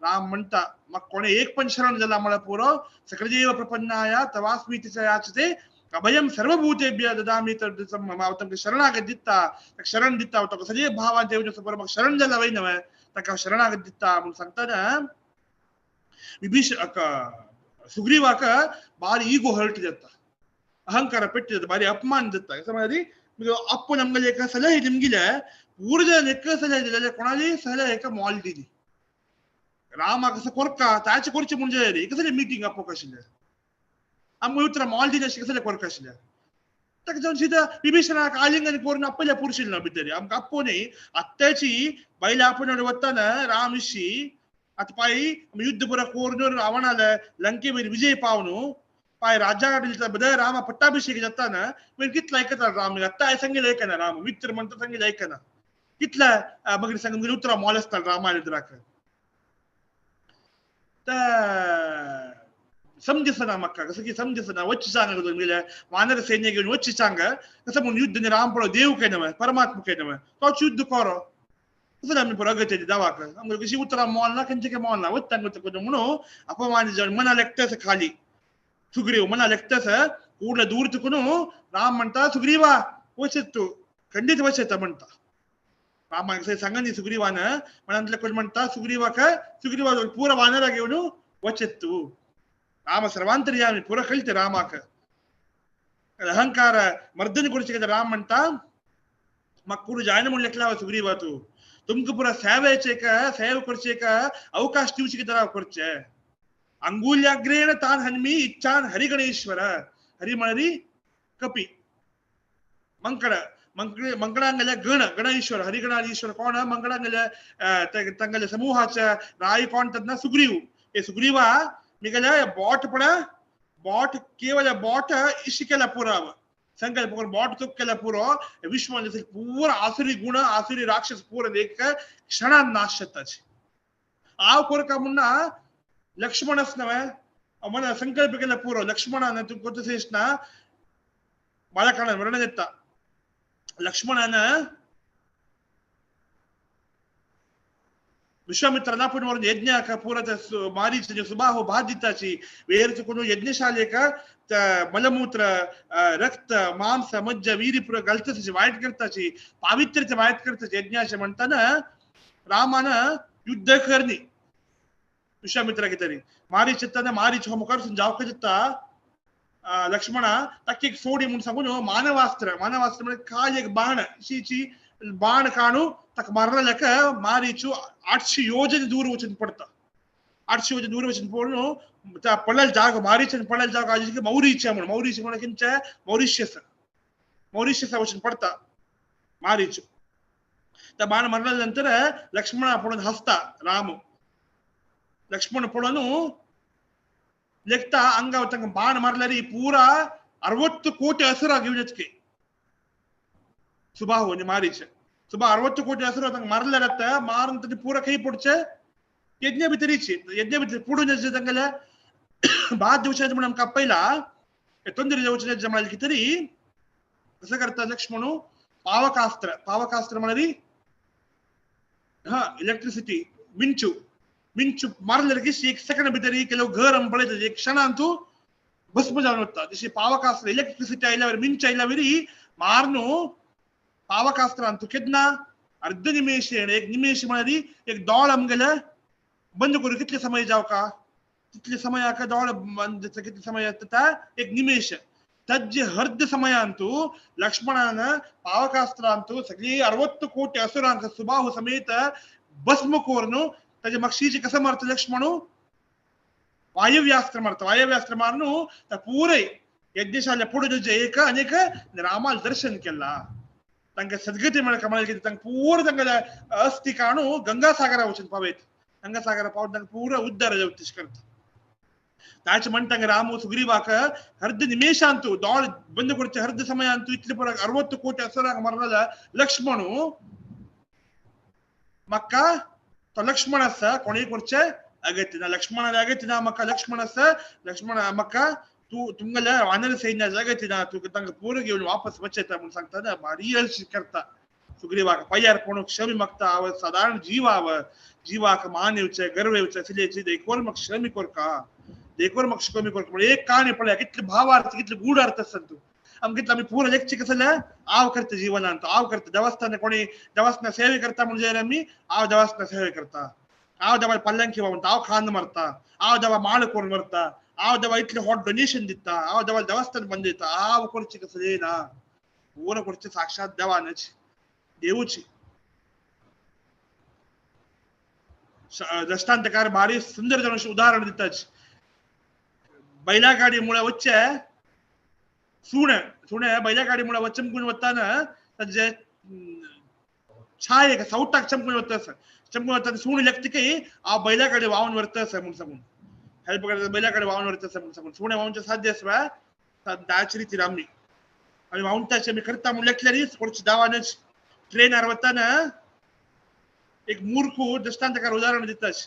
S5: राम म्हणटा म्हाका कोणें एक पण शरण जाला म्हळ्यार पुरो, सकलदेव प्रपन्नाय तवास्मीति च याचते अभयं सर्वभूतेभ्य ददामि हांव तांकां शरणागत दिता, ताका शरण दिता, ताका सगळे भावान येवन आसा पुरो, म्हाका शरण जाला वय न्हय ताका शरणागत दिता म्हणून सांगतना विभीषण सुग्रीवाक बारी ಈಗೋ ಹರ್ಟ್ जाता, अहंकार पेट्टी जाता, बारी अपमान जाता. कसं म्हळ्यार आपण आमगेले एका सलहे दिमगिले पूर जण एका सलहे दिले कोणाली सलहे एका मॉल दिली रामा कसं कोरका ताचे कोरचे म्हणजे रे कसले मीटिंग आपोवक आशिल्लें आमकां उतरां मॉल दिले अशें कसले कोरका आशिल्लें ताका जावन सीधा विभीषणाक आलिंगन करून आपल्या पुरशिल्लो ना भितर आमकां आपोव न्ही आत्ताची बायले आपूण वतना राम विशी आतां पाय युद्ध पुरा कोरून रावणाले लंके वयर विजय पावन पाय राजा बदल रामा पट्टाभिषेक जाता ना मागीर कितलो आयकता राम आत्तां सांगिल्लें आयकना राम मित्र म्हणटा सांगिल्लें आयकना कितल्या मागीर सांग उतरां मोल आसता रामा उतराक समजसना म्हाका कसं की समजसना वच्च सांग गेल्या वानर सैन्य घेवन वच्च सांग कसं म्हणून युद्ध राम पळो देव काय नव्हे परमात्मा काय नव्हे तोच युद्ध करो कसं आमी प्रगती दावाक आमकां कशी उतरां मोल ना खंयचे काय मोल ना वच तांकां म्हणून अपमान जावन मना लेखता खाली सुग्रीव मना लेखता ಕೂಡಲೇ ದೂರ ತುಕುನು ರಾಮ್ म्हणटा सुग्रीवा वचत तूं खंडीत वचत म्हणटा रामाक सांगनी सुग्रीवान मनांतले कोण म्हणटा सुग्रीवाक सुग्रीवा पुरा वानरा घेवन वचत तूं राम सर्वांतर्यामी पुरा कळते रामाक अहंकार मर्दन करूचे राम म्हणटा म्हाका कुरू जायना म्हूण लेखला सुग्रीवा तूं तुमकां पुरा सेवेचे सेव करचे अवकाश दिवचे कितें हांव करचे अंगुल्याग्रेण तान हन्मी इच्छान हरिगणेश्वर हरि म्हळ्यार कपी मंकड मंकडांगेल्या गण गणेश्वर हरिगणाधीश्वर कोण मंकडांगेल्या तांगेल्या समूहाच्या राय कोण तेन्ना सुग्रीव हे सुग्रीवा मिगेल्या बोट पड बोट केवल बोट इशिकेला पुराव संकल्प बोट चुक पुरो विश्व पूरा आसुरी गुण आसुरी राक्षस पूरा एक क्षणान नाश जाताचे हांव कोरका म्हणना लक्ष्मणच नव्हे मन संकल्प केला पुरो लक्ष्मणान तुमकां ना बालकांडान वर्णन येता लक्ष्मणान विश्वामित्रान आपूण व्हरून यज्ञाक पुरा मारीच सुबाहु बाधिताची वेर चुकून यज्ञशालेक मलमूत्र रक्त मांस मज्जा विरी पुरा घालताची वायट करताची पावित्र्याचे वायट करताची यज्ञाचे म्हणताना रामान युद्ध करणी विश्वामित्राक तरी मारीच येताना मारीच हो मुखार जावक येता लक्ष्मणा ताका एक सोडी म्हूण सांगून मानवास्त्र मानवास्त्र म्हणजे खाली एक बाण शीची बाण काणू ताका मारलेक मारीचू 800 योजन दूर वचून पडता 800 योजन दूर वचून पडून त्या पडलेलो जागो मारीच्यान पडलेलो जागो आजी मौरीच्या म्हणून मौरीच्या म्हणून खंयचे मॉरिशियस मॉरिशियसा वचून पडता मारीचू त्या बाण मारल्या नंतर लक्ष्मणा पडून हसता राम लक्ष्मण पळोवन लेखता अंगावर तांकां बाण मारल्यार पुरा 60 कोटी असुरा घेवन येतके सुबाहु आनी मारीचे सुबा 60 कोटी असुरा तांकां मारल्यार जाता मारून तांचे पुरा खंय पडचे यज्ञ भितरीची यज्ञ भितर पुडून येचे तांगेले बाद दिवचे म्हणून आमकां आपयला तोंदरी जावचें म्हळ्यार कितें तरी कसं करता लक्ष्मण पावकास्त्र पावकास्त्र म्हळ्यार हा इलेक्ट्रिसिटी मिंचू मिंचू मारले की एक सेकंड भितर ಕೆಲವು घर पळयता एक क्षणान तूं भस्म जावन वता जशी पावकास्त्र इलेक्ट्रिसिटी आयल्यावर मिंच आयल्यावर मारनू पावकास्त्रान तूं केन्ना अर्ध निमेश एक निमेश म्हळ्यार एक दोळ आमगेले बंद करूं कितले समय जावका तितले समयाक दोळ बंद कितले समय जाता एक निमेश तज्जे अर्ध समयांतू लक्ष्मणान पावकास्त्रांतू सगळी 60 कोटी असुरांक सुबाहु समेत भस्म करून ताजे मक्षीचे कसं मारता लक्ष्मण वायव्यास्त्र मारता वायव्यास्त्र मारून त्या पुरे यज्ञशाले पुढे एक अनेक रामाला दर्शन केला तांकां सद्गती मेळका म्हळ्यार कितें तांकां पुरो तांकां अस्थी काणू गंगासागरा वचून पावयत गंगासागरा पावत तांकां पुरो उद्धार जावं करता ताचे म्हणटा रामू सुग्रीवाक अर्ध निमेषांतू दोळ बंद करचे अर्ध समयांतू इतले पुरो 60 कोटी असुरांक मारलेला लक्ष्मण म्हाका तो लक्ष्मण आसा कोणूय करचें अगत्य ना लक्ष्मणाले अगत्य ना म्हाका लक्ष्मण आसा लक्ष्मण म्हाका तू तुमगेल्या वानर सैन्य जगती ना तुका तांकां पुरो घेवन वापस वचता म्हणून सांगता ना. भारी हर्ष करता सुग्रीवाक पांयार पडून क्षमी मागता. हांव सादारण जीव हांव, जीवाक मान येवचें गर्व येवचें असलेची देखवर म्हाका क्षमी कोरका, देखवर म्हाका क्षमी कोरका. म्हणून एक काणी पळया कितले भावार्थ कितले गूढ अर्थ आसा तूं. आमकां कितले आमी पुरो लेखचे कसं जाल्यार हांव करता जिवनांत, हांव करता देवस्थान कोणी देवस्थान सेवे करता म्हणजे आमी हांव देवस्थान सेवे करता, हांव देवा पल्लंकी व्हांवता, हांव खांद मारता, हांव देवा माळ करून व्हरता, हांव देवा इतलें हॉट डोनेशन दिता, हांव देवा देवस्थान बंद दिता. हांव करचें कसलें ना, पुरो करचें साक्षात देवानच देवूची. दृष्टांतकार भारी सुंदर जण उदाहरण दिताच. बैलागाडी मुळे वच्चे सुणे सुणे बैलागाडी मुळे चमकून वताना ताजे छाये सौटाक चमकून वता, चमकून वताना सुणे लागते की हांव बैलागाडी व्हांवन व्हरता आसा म्हणून सांगून हेल्प करता, बैलागाडी व्हांवन व्हरता आसा म्हणून सांगून सुणे व्हांवचें साध्य आसा त्याच रितीन आमी आमी व्हांवताचे आमी करता म्हणून लेखल्यार थोडचे दावानच ट्रेनार वताना एक मूर्ख दृष्टांतकार उदाहरण दिताच.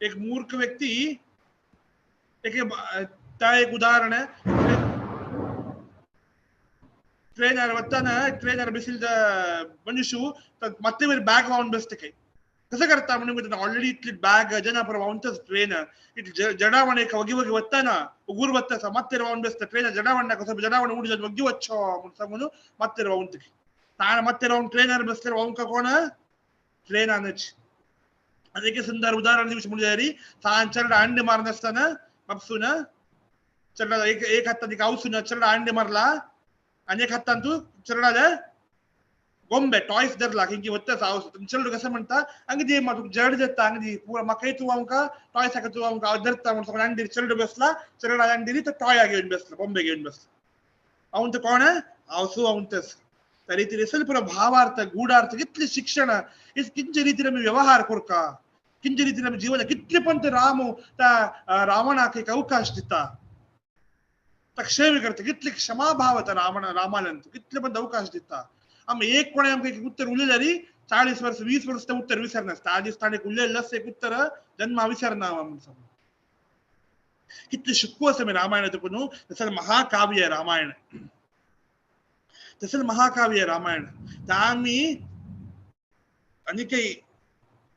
S5: एक मूर्ख व्यक्ती एक त्या एक उदाहरण आहे. ट्रेनार वताना ट्रेनार बशिल्ले मनुष्य ಮತ್ತೆ ಬೇರೆ ಬ್ಯಾಗ್ व्हांवन बसता काय कसं करता म्हणून ऑलरेडी इतली बॅग जनापर व्हांवताच ट्रेन इतली जडावण एक वगी वगी वताना उगूर वता ಮತ್ತೆ व्हांवन बसता ट्रेन जडावण कसं जडावण उड वग्गी वच्चो म्हणून सांगून ಮತ್ತೆ व्हांवता ताण ಮತ್ತೆ व्हांवन ट्रेनार बसल्यार व्हांवका कोण ट्रेनानच. ಅದಕ್ಕೆ सुंदर उदाहरण दिवचे म्हणजे ताण चरडा अंडे मारनासतना बापसून चरडा एक एक हातान हावसून चरडा अंडे मारला आणि एक हातान तू चरडाला गोंबे टॉयस धरला की वत्ताच हावस चरडू कसं म्हणता अंगदी तुका जड देता अंगदी पुरा म्हाकाय तूं व्हांवका टॉयसाक तूं व्हांवका हांव धरता म्हणून सांगून अंडीर चरडू बसला, चरडा अंडीर तो टॉया घेवन बसला, बॉम्बे घेवन बसला. हांव तो कोण हावसू हांवतच. त्या रितीन असल पुरो भावार्थ गूढार्थ कितले शिक्षण किंचे रितीन आमी व्यवहार करका, किंचे रितीन आमी जीवन कितले पण ते राम त्या रावणाक एक अवकाश दिता, ताका क्षमे करता, कितले क्षमाभाव त्या रावण रामानंद कितले पण अवकाश दिता. आमी एक कोणे आमकां एक उत्तर उलयल्यार 40 वर्स 20 वर्स तें उत्तर विसरनासता. त्या दीस ताणें उलयल्लें आसता एक उत्तर जन्मा विसरना म्हणून सांगून कितले शिकू आसा आमी रामायणांत. न्हू तसं महाकाव्य रामायण, तसं महाकाव्य रामायण. त्या आमी आनी काही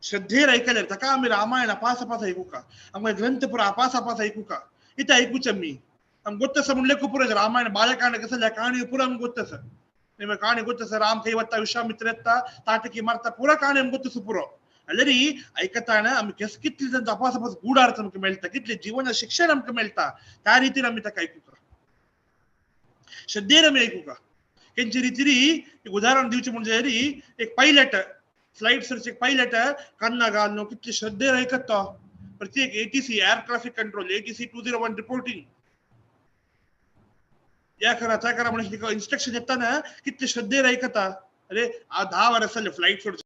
S5: श्रद्धेर ऐकल्यार ताका आमी रामायण अपास अपास ऐकूका, आमकां ग्रंथ पुरो अपास अपास ऐकूका. इथं ऐकूच आमी आमकां गोत्त आसा म्हणलें पुरो रामायण बालकांड कसं जाल्यार काणी पुरो आमकां गोत्त आसा. काणी गोत्त आसा राम खंय वता विश्वामित्र येता ताटकी मारता पुरो काणी आमकां गोत्त आसा पुरो. जाल्यार ऐकताना आमी केस कितले तांचो अपास अपास गूढार्थ आमकां मेळटा, कितलें जीवन शिक्षण आमकां मेळटा त्या रितीन आमी ताका ऐकूका, श्रद्धेर आमी ऐकूका. तेंचे रितीन एक उदाहरण दिवचें म्हणजे एक पायलट फ्लायट सरचे एक पायलट कन्ना घालून कितले श्रद्धेर ऐकत तो. प्रत्येक ATC air traffic control ATC 201 reporting या करा त्या करा म्हणून इन्स्ट्रक्शन येताना कितले श्रद्धेर ऐकता. अरे 10 वर्स जालें फ्लायट सोडचे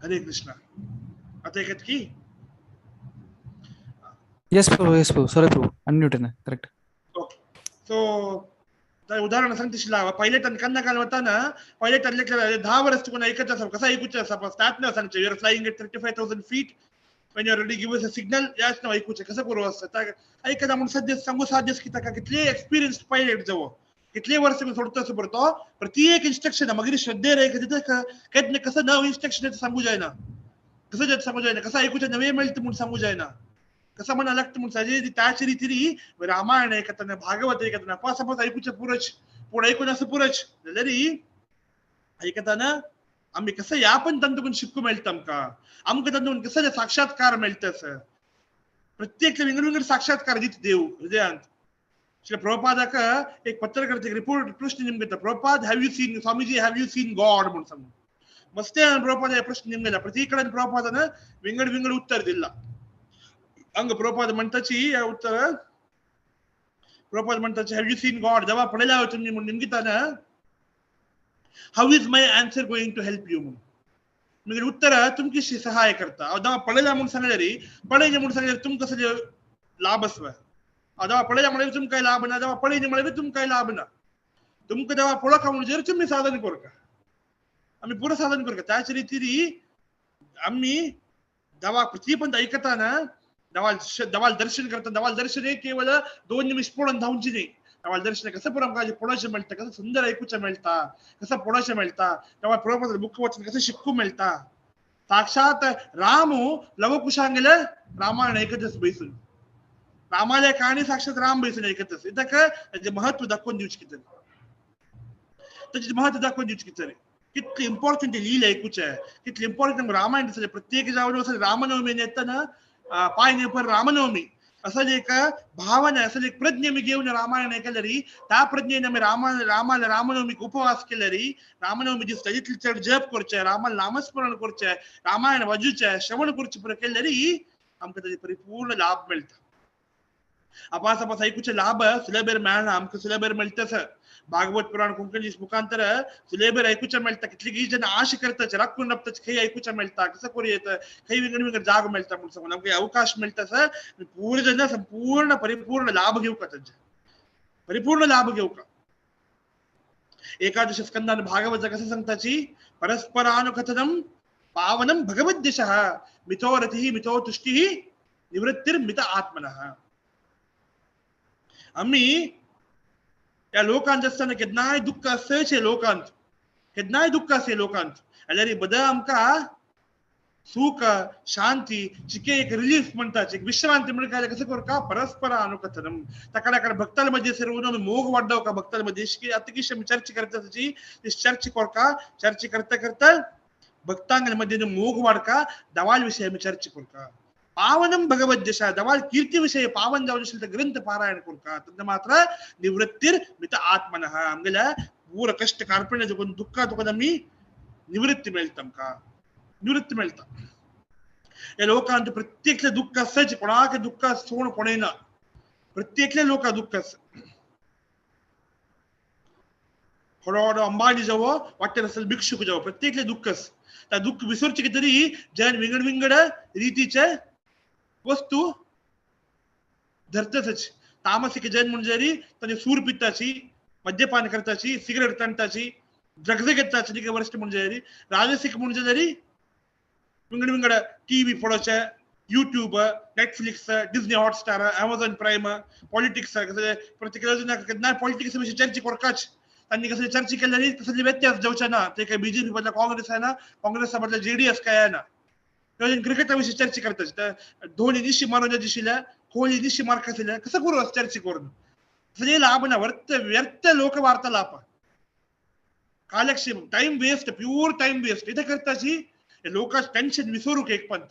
S5: हरे कृष्णा. आता ऐकत की
S4: yes Prabhu, yes Prabhu, sorry Prabhu, unmute ना, करेक्ट.
S5: ओके. सो उदाहरण सांगते शिला पायलटान कन्ना घालून वताना पायलटान लेखलं 10 वर्स तुका ऐकत आसा कसं ऐकूचें आसा त्यात न सांगचें you are flying at 35,000 feet when you are ready give us a signal याच न ऐकूचें कसं करू आसता ऐकता म्हणून सद्य सांगू साध्यच की ताका कितले एक्सपिरियन्स पायलट जावो कितले वर्स सोडतो असं बरं तो प्रत्येक इन्स्ट्रक्शन मागीर श्रद्धेर ऐकत केन्ना कसं नव इन्स्ट्रक्शन सांगू जायना, कसं जायत सांगू जायना, कसं ऐकूचें नवें मेळटा म्हणून सांगू जायना, कसं म्हणा लागतं म्हणून साजे त्याच रितीन रामायण ऐकताना भागवत ऐकताना अपास अपास ऐकूचें पुरच पूण ऐकून असं पुरच जाल्यार ऐकताना आमी कसं या पण तांतून शिकू मेळटा आमकां, आमकां तांतून कसं साक्षात्कार मेळटा असं प्रत्येक विंगड विंगड साक्षात्कार दिता देव हृदयांत. श्री प्रभुपादाक एक पत्रकार एक रिपोर्ट प्रश्न निमगता, Prabhupada have you seen Swamiji have you seen God म्हणून सांगून मस्ते प्रभुपाद हे प्रश्न निमगला. प्रत्येक प्रभुपादान विंगड विंगड उत्तर दिला. अंग प्रभुपाद म्हणताची या उत्तर Prabhupada म्हणताची have you seen God जेव्हा पळयला तुम्ही म्हणून निमगिताना how is my answer going to help you म्हणून म्हणजे उत्तर तुमकी सहाय करता. जेव्हा पळयला म्हणून सांगले रे पळयले म्हणून सांगले तुमकां कसं लाभ आसवा, जेव्हा पळयला म्हणल्यार तुमकां लाभ ना, जेव्हा पळयले म्हणल्यार तुमकां लाभ ना. तुमकां जेव्हा पळोवका म्हणजे तुम्ही साधन करका. आम्ही पुरो साधन करूं. त्याच रीतीरी आम्ही दवा किती पण ऐकताना दवाल दवाल दर्शन करता, दवाल दर्शन हे केवळ 2 निमिष पळोवन धांवची नाही. दवाल दर्शन कसं पुरो आमकां पळोवचें मेळटा, कसं सुंदर ऐकूचें मेळटा, कसं पळोवचें मेळटा, दवाल प्रभुपाद बुक वाचून कसं शिकू मेळटा. साक्षात रामू लवकुशांगेले रामायण ऐकतच बैसून, रामाले कहाणी साक्षात राम बैसून ऐकतच. इतक ताचें महत्व दाखोवन दिवचें कितें, ताचें महत्व दाखोवन दिवचें कितें, कितली इम्पॉर्टंट लील ऐकूचें, कितली इम्पॉर्टंट रामायण दिसलें. प्रत्येक जावन वचून रामनवमी येतना पांय नेपर रामनवमी असं एक भावना, असं एक प्रज्ञे मी घेऊन रामायण ऐकलं, त्या प्रज्ञेने आमी रामाला रामनवमीक उपवास केले री, रामनवमी दीस ताजेतली चड जप करचें, रामाला नामस्मरण करचें, रामायण वाजूचें, श्रवण करचें पुरो केले री आमकां ताजे परिपूर्ण लाभ मेळटा. अपास अपास ऐकूचे लाभ सुलभेर मेळना, आमकां सुलभेर मेळटा सर. भागवत पुराण कोंकणी मुखांतर सुलभेर ऐकूचे मेळटा. कितली जन आश करता, राखून राबता, खंय ऐकूचे मेळटा, कसं करूं येता, खंय विंगड विंगड जागो मेळटा म्हूण सांगून आमकां अवकाश मेळटा सर. पूर्ण जन संपूर्ण परिपूर्ण लाभ घेवका, तांचे परिपूर्ण लाभ घेवका. एकादश स्कंदान भागवत कसं सांगताची, परस्परानुकथनं पावनं भगवद्यशः मितो रतिः मितो तुष्टिः निवृत्तिर्मित आत्मनः. आम्ही या लोकांत आसतना केन्नाय दुःख आसच लोकांत, केन्नाय दुःख आसता लोकांत, जाल्यार बद आमकां सुख शांती चिके एक रिलीफ म्हणटा, एक विश्रांती म्हणटा. कसं करूं का, परस्पर अनुकथनम ताका कारण भक्तां मध्ये सर्व मोग वाडव का भक्तां मध्ये अतिशय आमी चर्चा करता ताची चर्चा करका, चर्चा करता करता भक्तां मध्ये मोग वाडका, दवाल विषय आमी चर्चा करका. पावनम भगवद्यशा दवाल कीर्ती विषय पावन जावन आशिल्ले ग्रंथ पारायण करका. तद् मात्र निवृत्तीर मित आत्मनः आमगेल्या पूर कश्ट कार्पण्य तुका दुःख तुका आमी निवृत्ती मेळटा, आमकां निवृत्ती मेळटा. ह्या लोकांत प्रत्येकले दुःख आसच, कोणाक दुःख सोड कोणय ना, प्रत्येकले लोकांक दुःख आसा. थोडो थोडो अंबानी जावो वाटेर आसले भिक्षुक जावो, प्रत्येकले दुःख आसा. त्या दुःख विसरचें तरी जन विंगड विंगड रितीचे वस्तू धरतच. तामसिक जन म्हणजे तांचे सूर पिताची, मद्यपान करताची, सिगरेट ताणटाची, ड्रग्स घेताची वरिश्ठ म्हणजे. राजसिक म्हणजे जरी विंगड विंगड TV पळोवचे, YouTube, Netflix, Disney Hotstar, Amazon Prime, politics. प्रत्येक केन्नाय पॉलिटिक्स विशीं चर्चा करकाच. तांणी कसले चर्चा केल्यारी कसले व्यत्यास जावचे ना, ते काय बीजेपी बदला काँग्रेस आहे ना, काँग्रेसा बदला जेडीएस काय आहे ना. क्रिकेटा विशीं चर्चा करतात, धोनी निशी मारून दिशिल्ल्या, कोहली निशी मार खाशिल्ल्या, कसं करू चर्चा करून सगळे लाभ ना, वर्त व्यर्थ लोक वार्तालाप, कालक्षेप, time waste, pure time waste. इथं करताची लोक टेन्शन विसरूक एक पंत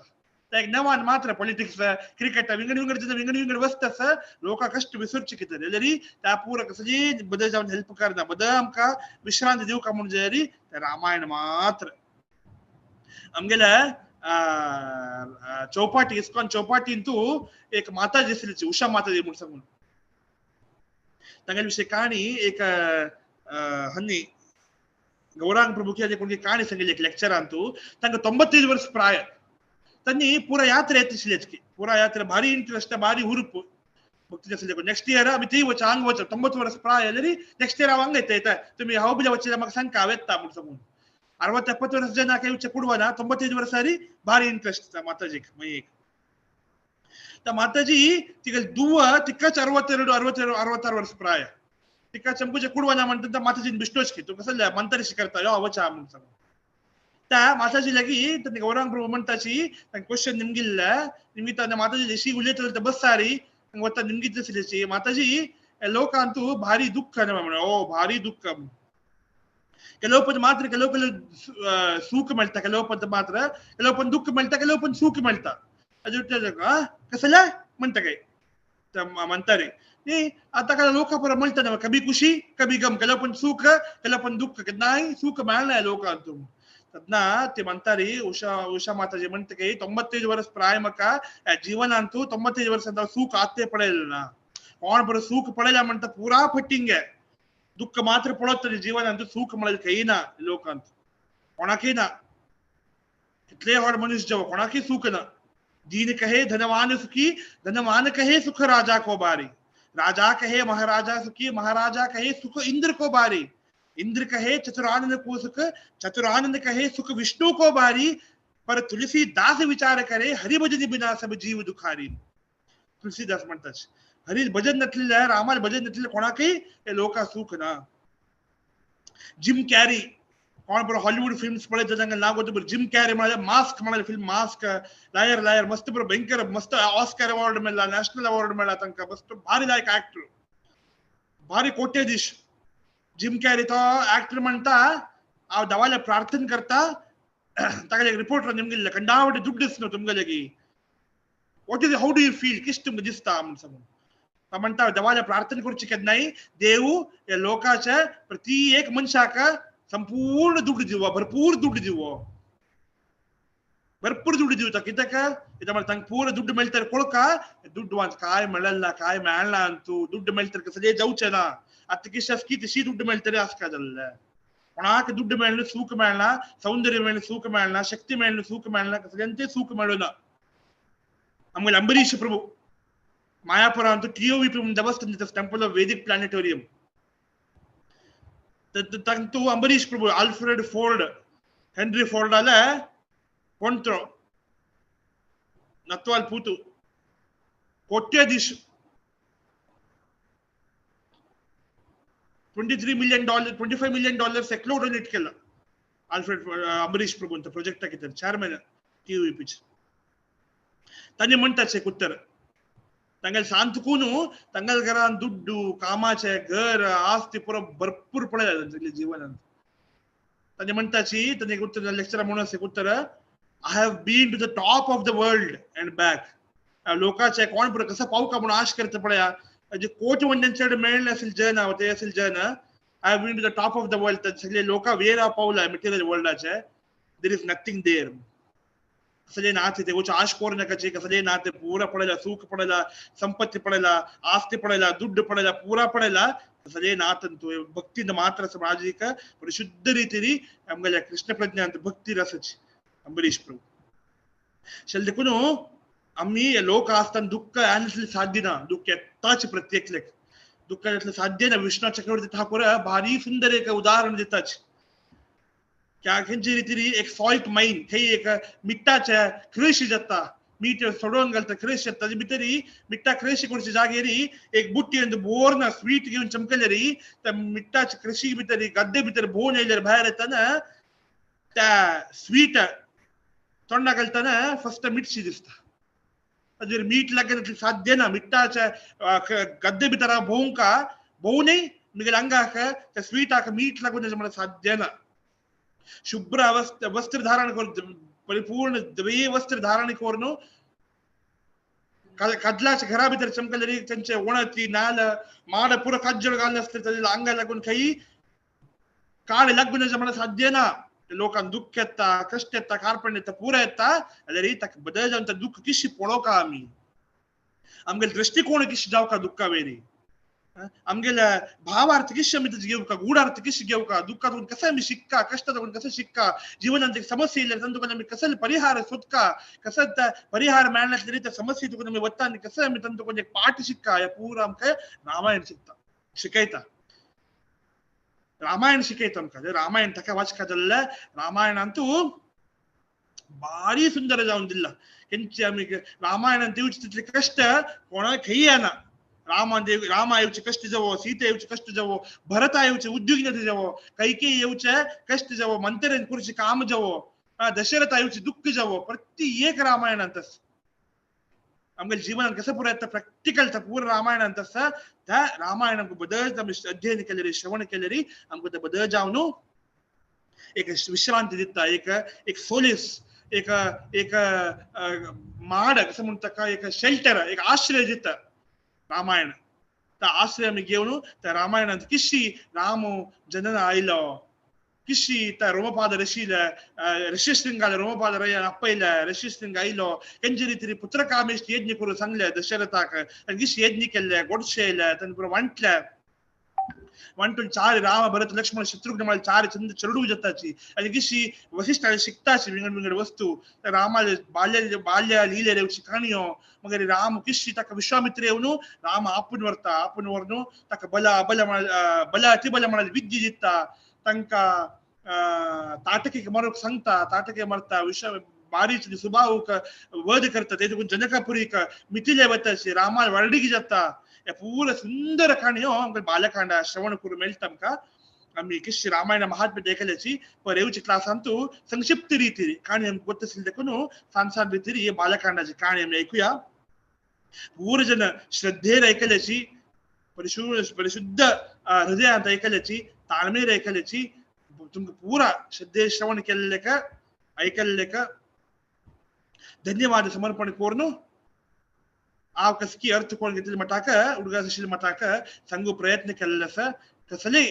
S5: एक नवान मात्र पॉलिटिक्स क्रिकेट विंगड विंगड विंगड विंगड वस्त आसा, लोकां कश्ट विसरचे कितें जाल्यार त्या पूरा सगळी बदल जावन हेल्प करना, बदल आमकां विश्रांती दिवका म्हूण जाल्यार रामायण मात्र. आमगेल्या चौपाटी इस्कॉन चौपाटींतू एक माताजी आसली, उषा माताजी म्हूण सांगून, तांगेले विशय काणी एक हन्नी गौरांग प्रभु कोण काणी सांगिल्ली एक लेक्चरांतू. तांकां 95 वर्स प्राय, त्यांनी पुरा यात्रा येत, पुरा यात्रा भारी इंट्रस्ट, भारी हुरूप भक्ती आसले. नेक्स्ट इयर आमी थंय वच, हांगा वच, 90 वर्स प्राय जाल्यार नेक्स्ट इयर हांव हांगा येता, येता तुमी हांव बिजा वचले म्हाका सांगका हांव येता म्हूण सांगून. 60-70 वर्स जेन्ना काय उच्च कुडवाना, 95 वर्सांनी भारी इंट्रस्ट माताजीक. मागीर एक त्या माताजी तिका दुव तिकाच 62 66 वर्स प्राय, तिका चमकूचे कुडवाना म्हणटा त्या माताजीन बिश्टोच की तूं कसं मंतरिशी करता यो वचा म्हूण सांगून. त्या माताजी लागी तांणी गौरांग प्रभु म्हणटाची तांकां क्वेश्चन निमगिल्ले, निमगी तांणी माताजी जशी उलयतले बस सारी वता निमगीत आसली. माताजी लोकांतू भारी दुःख म्हण, ओ भारी दुःख. ಕೆಲವು ಪದ ಮಾತ್ರ ಕೆಲವು ಕೆಲವು ಸುಖ मेळटा, ಕೆಲವು ಪದ ಮಾತ್ರ ಕೆಲವು पण दुःख मेळटा, ಕೆಲವು पण सुख मेळटा. कसल्या म्हणटा काय म्हणता रे नाही. आता काय लोक पर म्हणता ना, कभी खुशी कभी गम, ಕೆಲವು पण सुख ಕೆಲವು पण दुःख, नाही सुख मेळना लोकांतू. तद्ना ते म्हणतारी उषा उषा माताजी म्हणते की 95 वर्ष प्राय मका जीवनांतू 95 वर्ष सुख आते पडेल ना, कोण बरं सुख पडेल म्हणता पुरा फटिंग आहे, दुःख मात्र पडत जीवनांतू सुख मिळेल काही ना लोकांत, कोणाकही ना, कितले हॉड मनुष्य जावो कोणाकही सुख ना. दीन कहे धनवान सुखी, धनवान कहे सुख राजा को बारी, राजा कहे महाराजा सुखी, महाराजा कहे सुख इंद्र को बारी, इंद्र कहे चतुरानंद को सुख, चतुरानंद कहे सुख विष्णु को बारी, पर तुलसीदास विचार करे हरि भजन बिना सब जीव दुखारी. तुलसीदास म्हणतात हरी भजन नसलेलं, रामाला भजन नसलेलं कोणाकही हे लोका सुख ना. जिम कॅरी कोण बरो हॉलिवूड फिल्म्स पळयता तांकां नाव गोत बरं. जिम कॅरी म्हळ्यार मास्क म्हळ्यार फिल्म मास्क, लायर लायर मस्त बरो भयंकर मस्त ऑस्कर अवॉर्ड मेळ्ळा, नॅशनल अवॉर्ड मेळ्ळा तांकां, मस्त भारी लायक ऍक्टर, भारी कोट्याधीश. जिम कॅरी तो ऍक्टर म्हणटा हांव देवाला प्रार्थना करता. ताका एक रिपोर्टर निमगिल्ले कंडावटे दुड्ड दिसना तुमगेले की what is how do you feel, किश तुमकां दिसता म्हूण सांगून. तो म्हणटा देवाला प्रार्थना करची केन्नाय देव ह्या लोकाच्या प्रति एक मनशाक संपूर्ण दुड्ड दिवो, भरपूर दुड्ड दिवो, भरपूर दुड्ड दिवता. कित्याक कित्याक तांकां पूरा दुड्ड मेळटा कोळका दुड्ड वांच काय मेळना काय मेळना अंतू दुड्ड मेळटा सगळे जावचें ना. आतां किश आसा तशी दुड्ड मेळटले आसका जाल्ले. कोणाक दुड्ड मेळना, सुख मेळना, सौंदर्य मेळना, सुख मेळना, शक्ती मेळना, सुख मेळना, सगळ्यांचे सुख मेळना. आमगेले अंबरीश प्रभू मायापुरांत टीओव्हीपी म्हणून देवस्थान टेम्पल ऑफ वेदिक प्लॅनेटोरियम, तांतू Ambarish Prabhu Alfred Ford Henry फोर्डाले कोणतो नत्वाल पूतू कोट्याधीश, $23 million $25 million एकलो डोनेट केला आल्फ्रेड अंबरीश प्रभू ಅಂತ प्रोजेक्ट ಹಾಕಿದ್ದಾರೆ, चेअरमॅन टीओव्हीपीचे. तांचे म्हणटात एक उत्तर तांगेले सांतकून तांगेले घरान दुड्डू कामाचे घर आस्ती पुरो भरपूर पळयला तांचे जीवनात. तांचे म्हणटाची तांचे एक उत्तर लेक्चरा म्हणून एक उत्तर, I have been to the top of the world and back. लोकांचे कोण पुरो कसं पावका म्हणून आश करता पळया, जे कोट वंड्यांचे मेळ्ळे असेल जन ते असेल जन, I have been to the top of the world, सगळे लोक वेर पावला material वर्ल्डाचे, there is nothing there. कसले नाते ते गोच आश कोर नकाचे कसले नाते पूरा पडला, सुख पडला, संपत्ती पडला, आस्ती पडला, दुड्ड पडला, पूरा पडला, कसले नातंतु भक्तिಯಿಂದ ಮಾತ್ರ ಸಾಮಾಜಿಕ ಪರಿಶುದ್ಧ ರೀತಿಯಲ್ಲಿ ನಮ್ಗೆಲ್ಲ ಕೃಷ್ಣ ಪ್ರಜ್ಞೆ ಅಂತ ಭಕ್ತಿ ರಸಚ್ ಅಂಬರೀಶ್ ಪ್ರಭು. ಶಲ್ದಕ್ಕೂ आम्ही लोक आसताना दुःख आणले साध्य ना, दुःख येताच प्रत्येक लेख दुःख साध्य ना. विष्णु चक्रवर्ती ठाकूर भारी सुंदर एक उदाहरण देताच खंयचे रीतीन एक सॉल्ट माइन थंय एक मिठाचे क्रश जाता, मीठ सोडोवन घालता क्रश जाता, ताजे भितर मिठा क्रश करच्या जागेर एक बुट्टी बोर्न स्वीट घेवन चमकल्यार त्या मिठाच्या क्रशी भितर गद्दे भितर भोवन येयल्यार भायर येतना त्या स्वीट तोंडा घालतना फस्ट मिटशी दिसता. ताजेर मीठ लागल्यार साध्य ना, मिठाच्या गद्दे भितर भोवंका भोवनय मिगेल्या अंगाक त्या स्वीटाक मीठ लागून म्हणल्यार साध्य ना. शुभ्र वस्त्र धारण करून परिपूर्ण द्वे वस्त्र धारण करून कदलाच्या घरा भितर चमकले त्यांचे वणती नाल माड पुरो काज्जळ घालून असले ताजे अंगा लागून काही काळ लागून म्हणल्यार साध्य ना. लोकांक दुःख येता, कश्ट येता, कार्पण येता, पुरा येता, जाल्यार ताका बदल जावन दुःख किशी पळोवका आमी, आमगेले दृश्टिकोण किशी जावका दुःखा वेरी, आमगेले भावार्थ किशी आमी ताजे घेवका, गूढार्थ किशी घेवका, दुःखातून कसं आमी शिक्का, कष्टातून कसं शिक्का, जीवनांत एक समस्या येयल्यार तांतून आमी कसं परिहार सोदका, कसं त्या परिहार मेळनासले त्या समस्येतून आमी वता आनी कसं आमी तांतून एक पाठ शिक्का, हे पुरा आमकां रामायण शिकता शिकयता. रामायण शिकयता आमकां. रामायण ताका वाचका जाल्यार रामायणांतू भारी सुंदर जावन दिल्ला. खंयचे आमी रामायणान दिवचे तितले कश्ट कोणाक खंय येना. रामा येवचे कश्ट जावो, सीता येवचे कश्ट जावो, भरता येवचे उद्विग्नते जावो, कैकेयी येवचे कश्ट जावो, मंत्र्यान करचे काम जावो, दशरथा येवचे दुःख जावो, प्रति एक रामायणांत आसा. आमगेल्या जीवनान कसं पुरो येता प्रॅक्टिकल पूरा रामायणांत आसा. त्या रामायण आमकां बदल आमी अध्ययन केलें, श्रवण केलें, आमकां ते बदल जावन एक विश्रांती दिता, एक एक सोलीस, एक एक माड कसं म्हणटा ताका, एक शेल्टर, एक आश्रय दिता रामायण. त्या आश्रय आमी घेवन त्या रामायणांत किशी राम जनन आयलो, किशी त्या रोमपाद ऋषीले ऋषिशृंगाले रोमपाद आपयले, ऋषिशृंग आयलो, खंयचे रीतीन पुत्रकामेश यज्ञ करून सांगले दशरथाक, आनी किशी यज्ञ केल्ले, गोडशे येयले, तांणी पुरो वांटले. 1 4 राम भरत लक्ष्मण शत्रुघ्न म्हळ्यार 4 चंद चेडू जाताची आनी कशी वसिष्ठ शिकताची विंगड विंगड वस्तू रामाले बाल्य बाल्य लीले रेवची काणयो मगीर राम किशी ताका विश्वामित्र येवन राम आपूण व्हरता आपूण व्हरून ताका बल अबल बल अतिबल म्हळ्यार विद्या दिता तांकां ताटकीक मरूंक सांगता ताटके मरता विश्व बारीच सुबाहुक वध करता ते जनकपुरीक मिथिले वताशी रामा वर्डीक जाता हे पूरा सुंदर काणयो आमकां बालकांड श्रवण करूंक मेळटा आमकां आमी किशी रामायण महात्म्य देखल्याची पर येवच्या क्लासांतू संक्षिप्त रीतीर काणी आमकां गोत आसली देखून सान सान रीतीर ही बालकांडाची काणी आमी ऐकूया. पूरा जन श्रद्धेर ऐकल्याची परिशुद्ध हृदयांत ऐकल्याची ताळमेर ऐकल्याची तुमकां पूरा श्रद्धे श्रवण केल्लेक ऐकल्लेक धन्यवाद समर्पण कोर्नु आ कसकी अर्थ कोण घेतले मटाक उडगा सुशील मटाक सांगू प्रयत्न केल्ले आसा कसले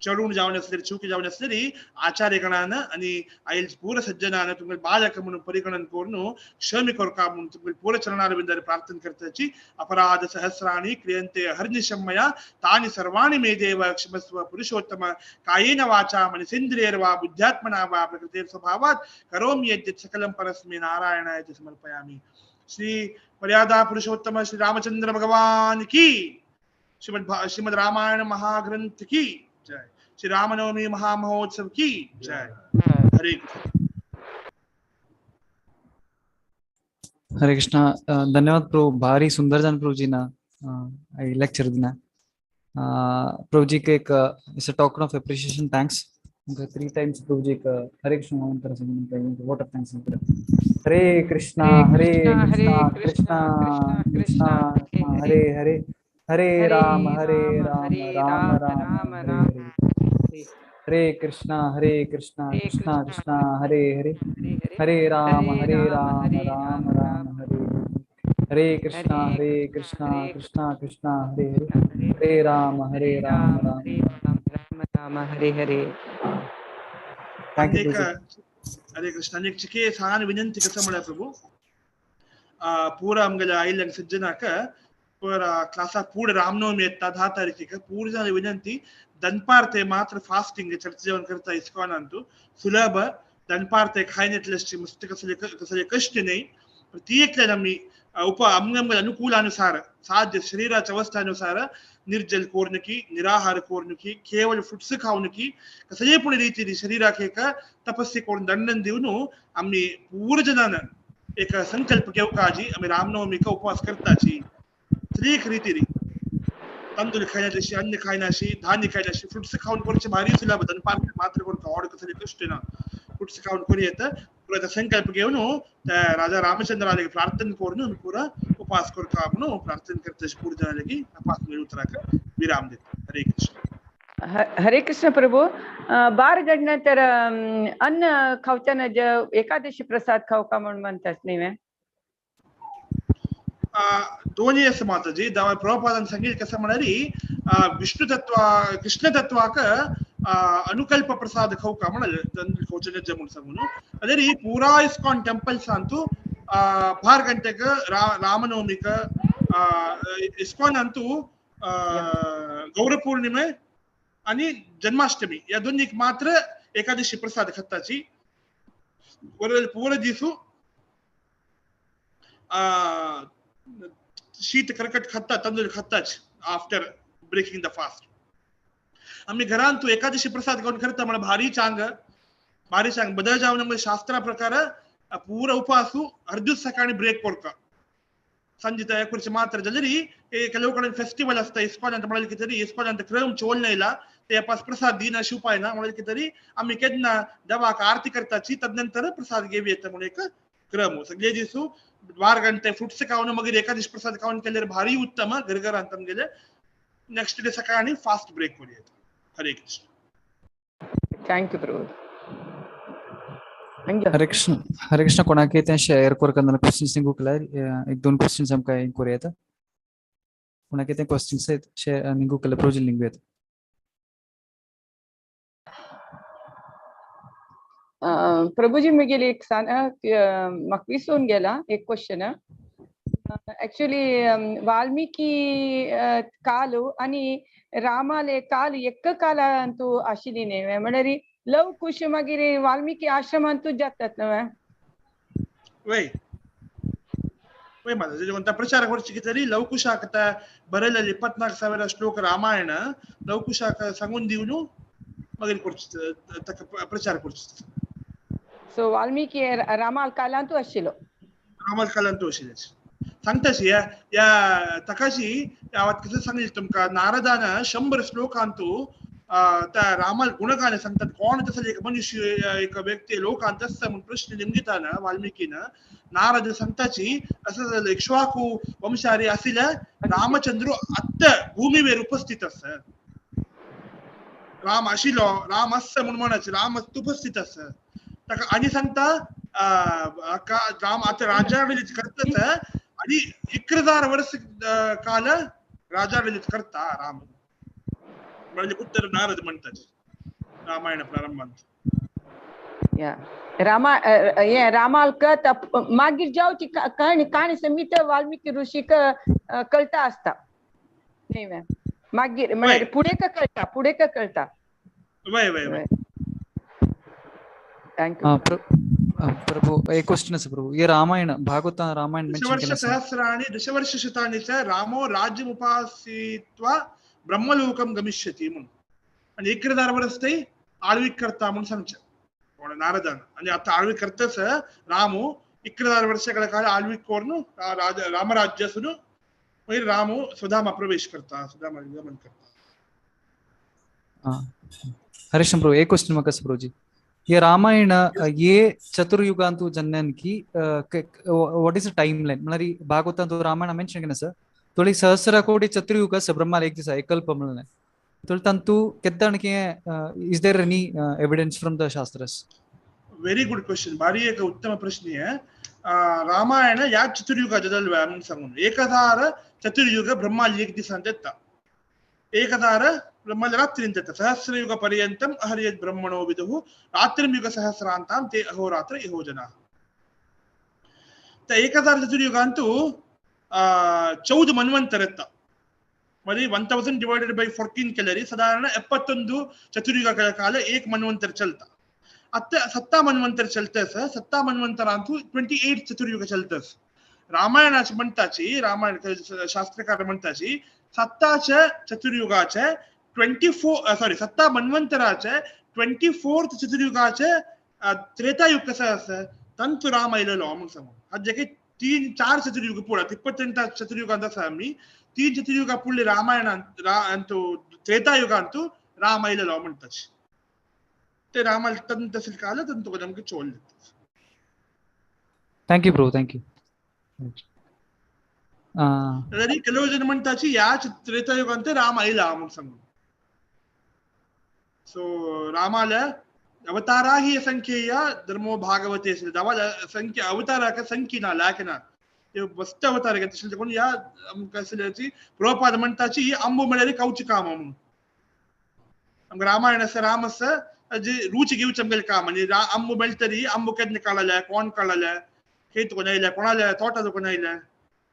S5: चढून जावन आसले चुकी जावन आसले आचार्य गणान आणि आयल पूरा सज्जनान तुमकां बालक म्हणून परिगणन करून क्षमे करका म्हणून तुमकां पूरा चरणारविंदार प्रार्थना करताची. अपराध सहस्राणि क्रियन्ते हर्निशं मया तानि सर्वाणि मे देव क्षमस्व पुरुषोत्तम कायेन वाचा मनसेन्द्रियैर्वा बुद्ध्यात्मना वा प्रकृतेर् स्वभावात् करोमि यद्यत् सकलं परस्मै नारायणाय समर्पयामि. श्री मर्यादा पुरुषोत्तम श्री रामचंद्र भगवान की, श्रीमद् रामायण महाग्रंथ की जय, श्री रामनवमी महामहोत्सव की जय. हरे कृष्ण.
S4: हरे कृष्णा. धन्यवाद प्रभु, भारी सुंदर जान प्रभु जी ना लेक्चर दिना. प्रभु जी के एक it's a token of appreciation thanks. 3 times Prabhu ji का Hare Krishna vote of thanks. Hare Krishna Hare Krishna Krishna Krishna Hare Hare Hare Ram Hare Ram Ram Ram Hare Hare Hare Krishna Krishna Krishna Hare Hare Hare Ram Ram Ram Hare Hare Krishna Krishna Krishna Hare Hare Hare Ram Ram
S6: Ram Hare Hare.
S4: Thank you.
S5: Hare Krishna. एक चिके सान विनंती कसं म्हळ्यार प्रभू पुरा आमगेल्या आयिल्ल्यांक सज्जनाक पुरा क्लासा पूर्ण रामनवमी येता 10 तारखेक पूर्ण जाण विनंती दनपार ते मात्र फास्टिंग चर्च जेवण करता इस्कॉनांतू सुलभ दनपार ते खायनेतले मस्त कसले कसले कष्ट नाही ती एकल्यान आमी उप आमगे अनुकूलानुसार साध्य शरीराच्या अवस्थानुसार निर्जल कोर्नुकी निराहार कोर्नुकी केवल फ्रुट्स खावनुकी कसले पण रीतीने शरीराक एक तपस्या करून दंडन दिवन आमी पूर्ण जनान एक संकल्प घेवकाजी आमी रामनवमीक उपवास करताची एक रीतीने तांदूळ खायनाशी अन्न खायनाशी धान्य खायनाशी फ्रुट्स खावन करचे भारी सुलभ दनपार मात्र करून ऑड कसले कष्ट ना फ्रुट्स खावन करू येत पुरा संकल्प घेवन त्या राजा रामचंद्राले प्रार्थना करून पुरा उपवास करता म्हणून प्रार्थना करता पूर्ण जनाले की उपास उतराक विराम देता. हरे कृष्ण.
S6: हरे कृष्ण प्रभू. 12 गडनंतर अन्न खावताना एकादशी प्रसाद खाऊ का म्हणून म्हणतात नाही?
S5: दोन्ही असं माताजी प्रभुपादान सांगितलं कसं म्हणाली विष्णू तत्व कृष्ण तत्वाक अनुकल्प प्रसाद खाऊ का म्हणाले खावचे म्हणून सांगून. अरे री पुरा ISKCON temples Antu 12 गंटेक रामनवमीक ISKCON Antu गौर पौर्णिमे आणि जन्माष्टमी या दोन्ही मात्र एकादशी प्रसाद खाताची पूरा दिसू शीत करकट खाता तांदूळ खाताच आफ्टर ब्रेकिंग the fast. आम्ही घरान तू एकादशी प्रसाद घेऊन करता म्हणा भारी चांग भारी चांग बदल जावन आमगे शास्त्रा प्रकार पूरा उपासू अर्दूच सकाळी ब्रेक करता संजे तयार करचे मात्र जाल्यार ಕೆಲವು ಕಡೆ ಫೆಸ್ಟಿವಲ್ असता इस्कॉन ಅಂತ म्हणले तरी इस्कॉन ಅಂತ क्रम चोल येयला ते पास प्रसाद दिना अशी उपाय ना म्हणले तरी आम्ही केन्ना देवाक आरती करताची तदनंतर प्रसाद घेऊ येता म्हणून एक क्रम सगळे दिसू 12 गंटे फ्रुट्स खावन मगीर एकादशी प्रसाद खावन केल्यार भारी उत्तम घर घरांत गेले नेक्स्ट डे सकाळी फास्ट ब्रेक करू येता. हरे Krishna.
S6: Thank you Prabhu.
S4: Hare Krishna. Hare Krishna. कोणाक ते शेअर करता क्वेश्चन्स निघूंक एक दोन क्वेश्चन्स आमकां करूं येता. कोणाक ते क्वेश्चन्स शेअर निघूंक प्रभूजी निघू येता.
S6: प्रभूजी मी गेली एक सान म्हाका विसरून गेला एक क्वेश्चन. ऍक्च्युली वाल्मिकी काल आनी रामाले काल एक कालांतू आशिल्ली न्ही, म्हळ्यार लव कुश मागीर वाल्मिकी आश्रमांतू जातात न्हय.
S5: वय वय माता कोणता प्रचार करची तरी लवकुशाक बरयलेले 24,000 श्लोक रामायण लवकुशाक सांगून दिवन मागीर करची ताका प्रचार करची.
S6: सो वाल्मिकी रामाल कालांतू आशिल्लो.
S5: रामाल कालांतू आशिल्ले सांगताशी ह्या ताकाशी कसं सांगले तुमकां नारदान 100 श्लोकांतू त्या रामाल गुणगान सांगतात. कोण तसले एक मनुष्य एक व्यक्ती लोकांत आसता म्हूण प्रश्न निमगिताना वाल्मिकीन नारद सांगताची असं इक्ष्वाकू वंशारी आशिल्ल्या रामचंद्र आत्ता भूमिवेर उपस्थित आसा. राम आशिल्लो राम आसा म्हूण म्हणाचे राम उपस्थित आसा ताका आनी सांगता राम आतां राजाडलीत करतात आणि 11,000 वर्ष काल राजाडलीत करता राम म्हणजे उत्तर नारद म्हणतात रामायण प्रारंभात.
S6: रामा हे रामालक मागीर जावची काणी काणी समित वाल्मिकी ऋषीक कळटा आसता न्ही मागीर म्हळ्यार फुडें का कळटा फुडें का कळटा.
S5: वय वय वय.
S6: Thank you
S4: प्रभु. एक क्वेश्चन आसा प्रभु. हे रामायण भागवत रामायण
S5: दशवर्ष सहस्राणि दशवर्ष शतानि च रामो राज्यमुपासीत्वा ब्रह्मलोकम गमिष्यति म्हणून आणि 11,000 वर्ष ते आळवीक करता म्हणून सांगचे कोण नारदान. आणि आता आळवीक करतच रामू 11,000 वर्षಗಳ ಕಾಲ ಆಳ್ವಿಕ್ ಕೋರ್ನು ರಾಮರಾಜ್ಯಸುನು मागीर रामू सुधामा प्रवेश करता सुधामा गमन करता.
S4: हरीश प्रभु एक क्वेश्चन म्हाका प्रभुजी. ये रामायण ये चतुर्युगांतु जनन की what is the time line म्हळ्यार भागवतांतु रामायण मेन्शन केना सर थोडी सहस्र कोटी चतुर्युग आसा ब्रह्माल एक दिसा एकल्प म्हणलें थोडी तांतू केद्दाणके is there any evidence from the shastras?
S5: Very good question. भारी एक उत्तम प्रश्न आहे. रामायण या चतुर्युगा जदलव्या म्हणून सांगून 1000 चतुर्युग ब्रह्माल एक दिसान येता 1000 ब्रह्माल रात्रींत येता सहस्रयुग पर्यंतम अहर्यत् ब्रह्मणो विदुः रात्रियुग सहस्रांतां ते अहोरात्र इहो जनाः. त्या 1000 चतुर्युगांतू 14 मन्वंतर येता म्हणजे 1000 डिवायडेड बाय 14 केल्यारी साधारण 71 चतुर्युगा काल एक मन्वंतर चलता. आता 7 मन्वंतर चलतस 7 मन्वंतरांतू 28 चतुर्युग चलतस. रामायणाची म्हणताची रामायण शास्त्रकार म्हणताची 7 चतुर्युगाचे 24 सॉरी 7 मन्वंतराचे 24 चतुर्युगाचे त्रेतायुग कसं असं तंतु राम आयलेलो म्हणून सांगू. हाजे की 3-4 चतुर्युग पुढे 28 चतुर्युगांत आसा आमी 3 चतुर्युगा पुढले रामायणांत त्रेतायुगांतू राम आयलेलो म्हणताची ते रामाल तंत असेल काल तंतु आमकां चोल.
S4: Thank you bro. Thank you.
S5: तरी ಕೆಲವು जन म्हणताची ह्या त्रेतायुगांत राम आयला म्हणून सांगून. सो रामाला अवतारा ही संख्येय धर्मो भागवते असेल दावाला संख्या अवताराक संख्य ना लायक ना ते वस्त अवतार तशें देखून ह्या आमकां आसल्याची प्रभुपाद म्हणटाची आंबो म्हळ्यार खावची काम म्हणून. आमकां रामायण आसा राम आसा जे रुची घेवची आमगेलें काम आनी आंबो मेळटरी आंबो केन्ना काडले कोण काडले खंय तुका येयले कोणाले तोटा तुका येयले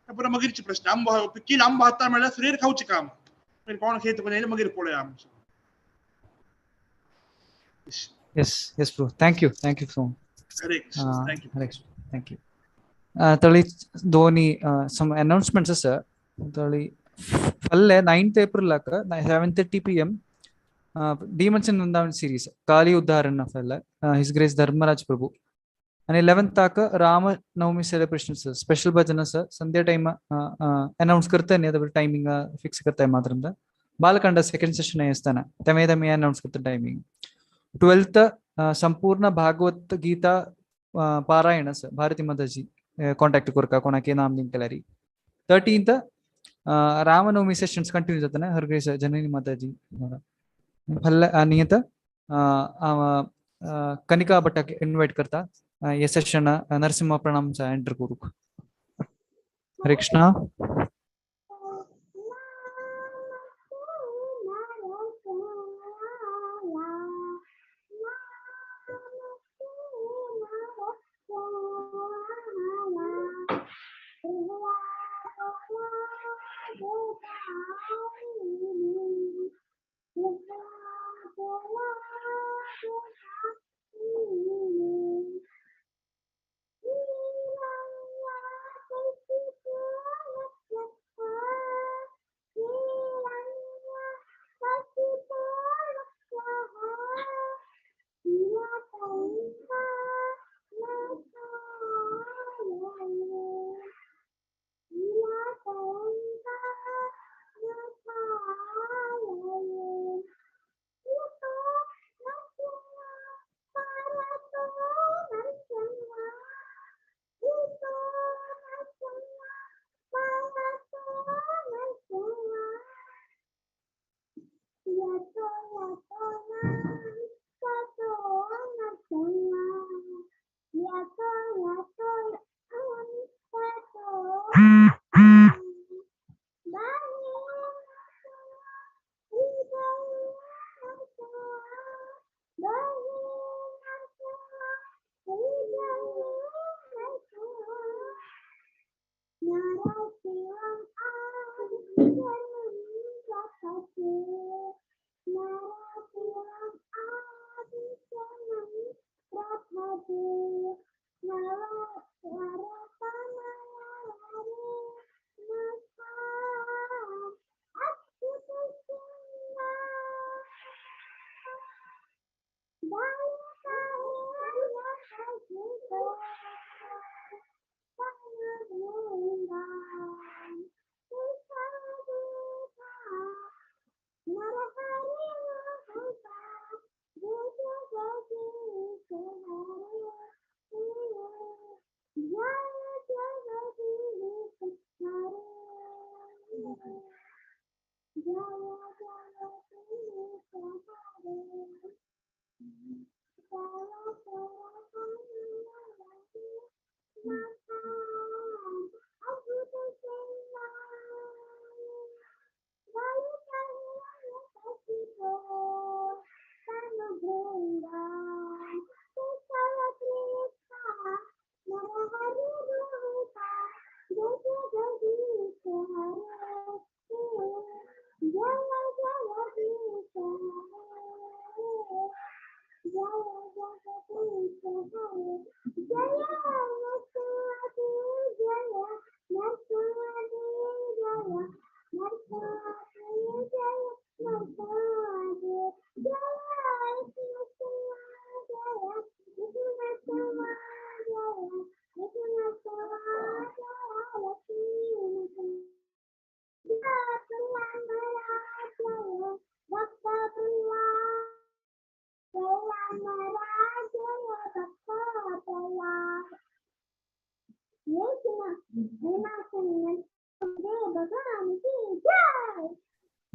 S5: पुरो मागीरची प्रश्न. आंबो किल आंबो हातार मेळ्ळ्यार सुरेर खावची काम मागीर कोण खंय तुका येयले मागीर पळोवया आमचें.
S4: Yes, yes, bro. Thank you. Thank you so much.
S5: Hare Krishna. Thank you.
S4: Hare Krishna. Thank you. Tali Dhoni some announcements sir. Tali Falle 9th April laka 7:30 PM Demons in Vrindavan series Kali Uddharana Falle His Grace Dharmaraj Prabhu. And 11th taka Rama Navami celebration sir. Special bhajana sir. Sandhya time announce karta nahi adar timing fix karta hai matram da. Balakanda second session astana. Tame tame announce karta timing. 12th Sampurna Bhagavad Gita Parayana sir. Bharati Mataji contact korka konake naam din kalari. 13th Ramanavami sessions continue jatana Her Grace Janani Mataji phalla niyata Kanika Bhatta invite karta ye session Narasimha Pranam sa enter koruk. Hare Krishna.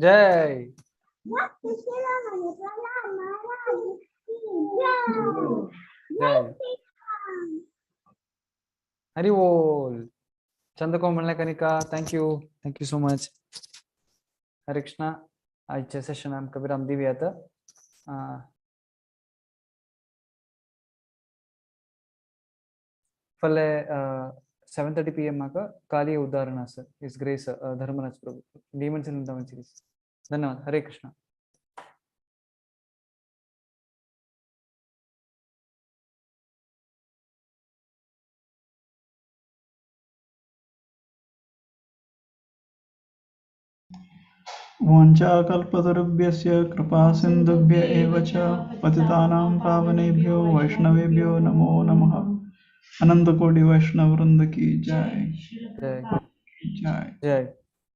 S4: जय जय हरि बोल. चंदकोमल Kanika, thank you so much. Hare Krishna. आजच्या सेशन आमकां विराम दिवया आता. फाल्यां 7:30 PM म्हाका काली उदाहरण आसा. His grace Dharmaraj Prabhu, demons in Vrindavan series. धन्यवाद. हरे कृष्णा.
S7: वाञ्छाकल्पतरुभ्यश्च कृपासिन्धुभ्य एव च पतितानां पावनेभ्यो वैष्णवेभ्यो नमो नमः. अनंत कोटि वैष्णव वृंद की जय.
S4: जय
S7: जय.
S4: जय.